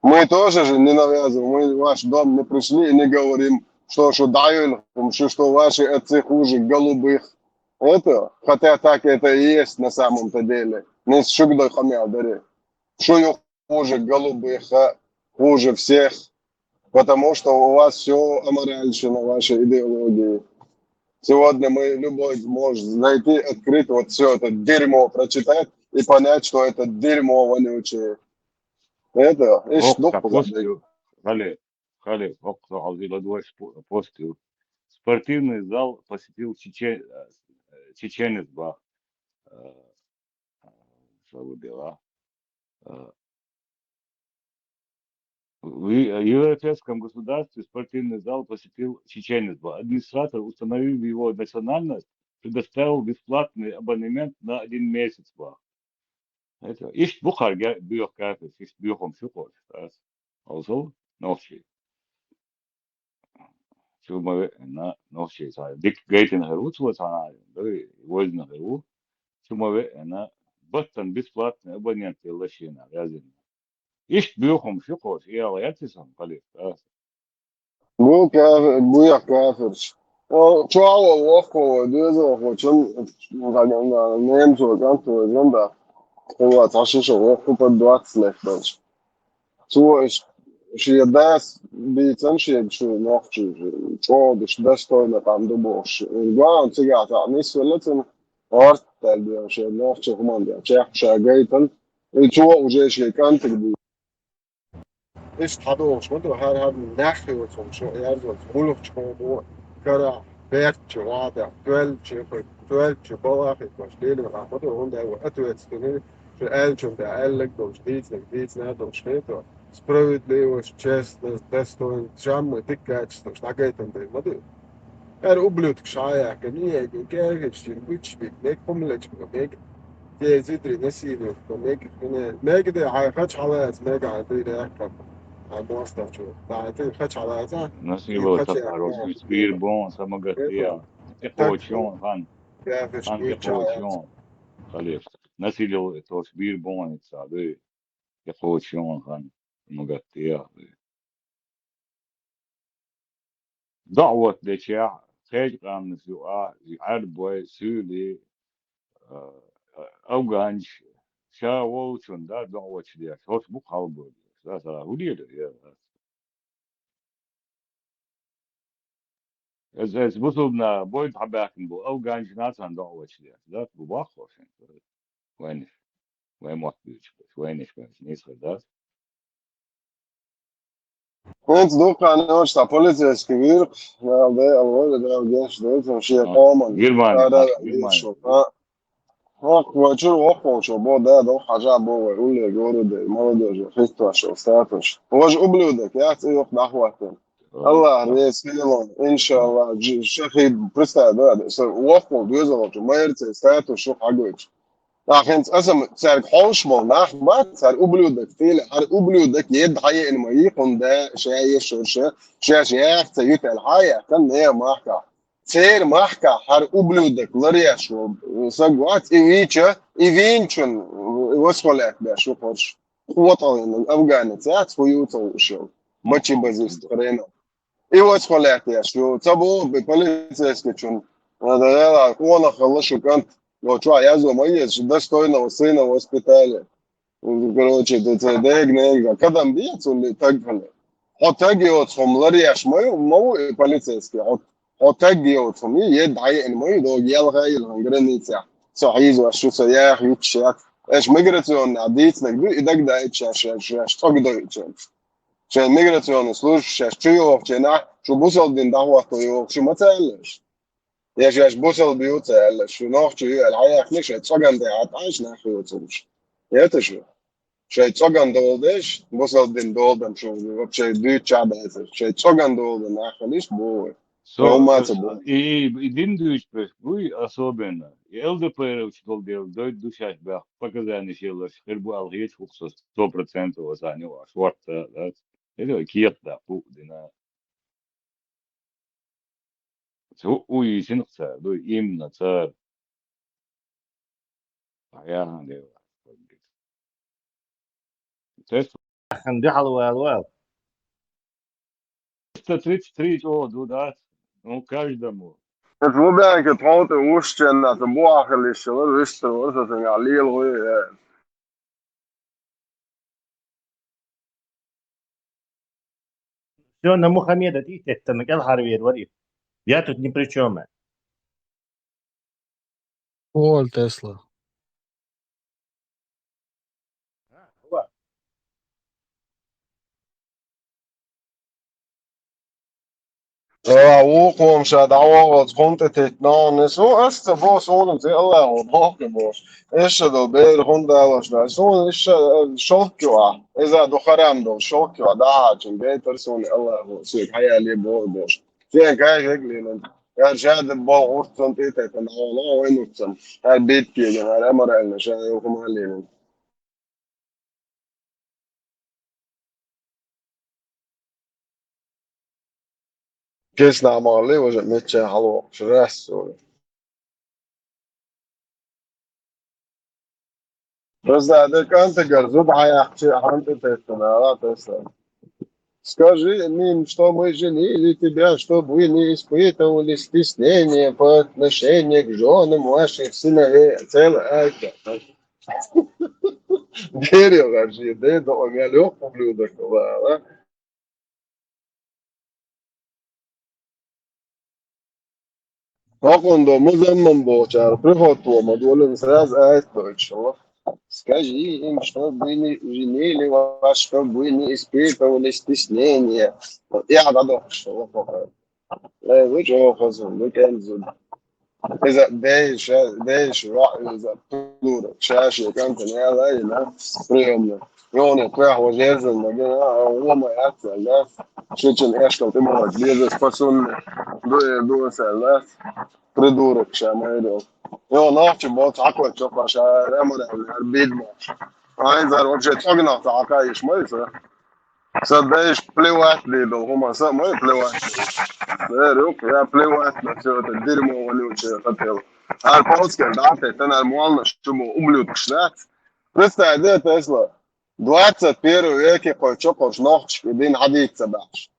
Мы тоже же не навязываем, мы в ваш дом не пришли и не говорим, что, что даёль, что, что ваши отцы хуже голубых. Это, хотя так это и есть на самом-то деле. Не с шугдой хамя даре. Что я хуже голубых, а хуже всех. Потому что у вас все аморальщина, ваша идеология. Сегодня мы любой может зайти, открыть вот все это дерьмо, прочитать и понять, что это дерьмо вонючее. Это, ишт Ох, дух так, погоди. Постил. Хале, хале, ох, хьалзила двое спо- постил. Спортивный зал посетил чечен- э, чеченец бах. Э, Что вы дела? Э, В европейском государстве спортивный зал посетил чеченец бах. Администратор, установив его национальность, предоставил бесплатный абонемент на один месяц бах. Это, ишт бухарга биох кафе, ишт биохом шукош. Алзо, нохчи. Чу ма веана нохчи са. Дик гайтин херу, чу ма сана, дой, возна херу. Чу ма веана баттан бесплатный абонент лашина, язина. Ишт биохом шукош, я ла ятисам, хале. Бу кафе, бу я каферш. О, чуала вохко, дезо хочем, немцо, канцо, зонда. Хова, ташиша вохко под двадцать лет. Цо шие дас бийцан шие шу нохчи, чо дыш достойно там дубош. Главное, цыгата, не свелецен, орт, тальбио, шие нохчи хуманде, чех шагайтан, и цо уже шие кантик би. Ишт хадош, вот хар хар нахи вот сон шо, я вот мулух чхо, кара, берчи, вада, туэлчи, туэлчи, балахи, кош, лили, ха, вот он да, вот ответственный, Шу аьллачун тӀа аьлларг долуш, дийцинарг дийцина долуш хетар. Справедливость, честность, достоинство, шамма дика качестваш дӀагайтан дай ма ду. ХӀара ублюдкаш хьаяьккхина, мега, гергарчдина, гучбик, мега, хӀума лечкъа, мега, те зидри, насилие, мега, мега, мега де, хьай хач хьалаца, мега, хьай дийра яьккхам. Хьай мостагӀчо. Хьай дийра хач хьалаца. Насилие, хьай хач татаро, яьккхам. Бир бон, самагатия. Текочон, хан. Кафеш, хан, куйча, текочон. Халеш. Насилие, тош бир бон, ца, ду. Текочон, хан. Магаттия. ДаӀват дечехь, кхечу къаьмнаш ю а, Ӏаьрбой, суьйли, а, афганч, ша волчун, да, даӀваташ деш, хӀорш бу хьалабойла, да, сара хӀун дийр ду, я, да. Эс, эс бусулбна бойд хьабаьхкина бу, афганч нацан даӀваташ деш, да, бу баххо шен, вайнаш, вай мотт буьйцуш, вайнаш, вайнаш, нийсхар, да. ХӀинца дуккха ночта полицейский вир, Дала декъала войла, Дала гечдойла шен къоман. Германия, Дала Германия. Гечдойла. ХӀокху вай чуьра воккхачо бо, да, доккха хьажа бо вай, улле городе, молодежь, хистош, статус. Важа ублюдок, яц и юха дӀахӀоттина. Аллах реза хилон, иншаллах, шахид, представь, да, со воккхал доьзалгӀачу майрцей статус шу хьагойтуш. ТӀаккха хӀинца аса цаьрга хьовш болу нах бац, цара ублюдок, тӀела, хӀара ублюдок едда хьаеана ма йий, хӀунда ша ешур ша, шаьш яхца ютаьлла хьа а яьккхина, не махкахь. Церан махкахь хӀара ублюдок ларъеш волу саг вац, и вийча, и вийначун восхвалять беш ву хӀорш. КъотӀалла афганец яц, хӀун ю ца хууш йолу. Мачи базист хренов. И восхвалять еш ю. Ца боху полицейскичун. Къонах хилла шу кӀант. Йо, чохь язо ма еза, достойного сына воспитали. Короче, ду ца дега, нега. Кадам бе, цунна таг хилла. Хьо таг йоцу хӀума ларъеш ма ю, ма ву и полицейский. Хьо, хьо таг йоцу хӀума, е дӀаеана ма ю, дог ялха йилхан границехь. Со хьийзош шу, со яха ютташ яц. Эш миграционный дийцинарг ду, и дагадайта шаьш, шаьш, шаьш цӀогдойтучун. Шайн миграционный служба шаьш чу йохучу нах, шу бусалба дин дӀахӀотто йоху, шу ма ца аьлла аша. Я шаьш бусалба ю ца аьлла, шу нохчо ю аьлла, хьаяхна шайн цӀоган тӀе хьатӀаьш нах йоцурш. Эта шу. Шайн цӀоган дола деш, бусалба дин дола дам шу, вообще дуьйцу чабаьцар. Шайн цӀоган дола дан нах хилиш бу вай. Со, Хьо ма ца бу. И, и, и дин дуьйцу пеш буй особенно. И ЛДПРовч долу дела дойду ду шаьш баьхка показания елларш хир бу аьлла хеташ хӀух со сто процентов аса не ваш. Шорта, да? Или кехат да, пу дина. Цу у йисина цара, ду именно цара. Яхана дела. Тес Ахьан дуьхьал вала вала. Триста тридцать три чӀогӀа ду, да? Ну, каждому. Аса ву баьнка тховта вуш ченна, аса бу ахалиш шала, вуьшта вара, аса сангахь лела гӀуй, э. Всё, на Мухаммеда тӀе теттана кӀелхьарвер вара и. Я тут ни при чём. Оль Тесла. Ала вукхо ма ша дӀавогӀалц хӀунда тӀететтина, нагӀана, сона аса ца бо, сона зе Аллахо бохка бохуш. Эша долу бер хӀунда далош дац. Суна иша шовкъ ю ахь. Иза ду харам долу шовкъ ю ахь. ДӀахьачун гайтар суна Аллахо, соьга хьаяле боху бохуш. Шен кайхьег лелан. Яра шада болу гӀурт цунна тӀе а теттина, хьуна вайн уьццам. Яра битке гина, яра амарална ша йоху ма лелан. Кеснахь ма гӀалли, важа мечча хьалавоккхуш, рассо. Просто де кӀантагара зуда хьаяьккхича, хьан тӀе теттина, ала тесна. Скажи им, что мы женили тебя, чтобы вы не испытывали стеснения по отношению к жёнам ваших сыновей. Целый айка. Дерьё вообще, да это он, я лёг ублюдок, ладно. Хьо кхунда музаммам бохучара приход тома долун сразу айс дойтуш хилла. Скажи им, чтобы не женили вас, чтобы вы не испытывали стеснения. Я дӀадохуш хилла хӀокху. Э, ву чӀогӀа хаза, ву кӀел зуда. Иза дайша, дайша ваъ, иза плура. Шаьш я кӀантана яла йина, приёмно. Йоне, кхехь вожезан ма гина, а, гӀо ма яц, да? Шичун эшкал тӀе ма вац, беза спасунна. Дуэ, дуэ, сайлас. Придурок ша ма йиро. Йо, нохчи боц, хьакхоччо кхо ша, ремарал, яр бид ма. Айзар вообще цогнах ца хьакхаиш ма йиса. Сан дайша плевать дийдал хӀума, сан мой плевать. Дер юк, я плевать на всё это дерьмо вонючее хотел. Ар поускер дӀатеттан, ар молна шумо ублюдкаш дац. Представь, да, Тесла, двадцать первый веке кхой чокхуш нохчашка дин хьадийца баьхьаш.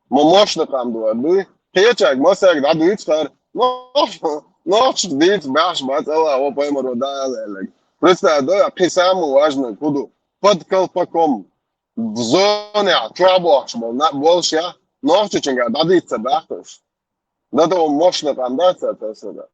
Ма мощна къам ду, дуй? Кхечаг, масаг дӀадуьйцу хар. Нохчаш, нохчаш дийца баьхьаш бац, ала, о, паймаро да, ала, элег. Представь, да, кхин самый важный, куду? Под колпаком. В зоне чохь бохуш болу на-, болуш я, нохчичуьнга дӀадийца ца баьхкаш. Да то мощна къам дац ца тесна.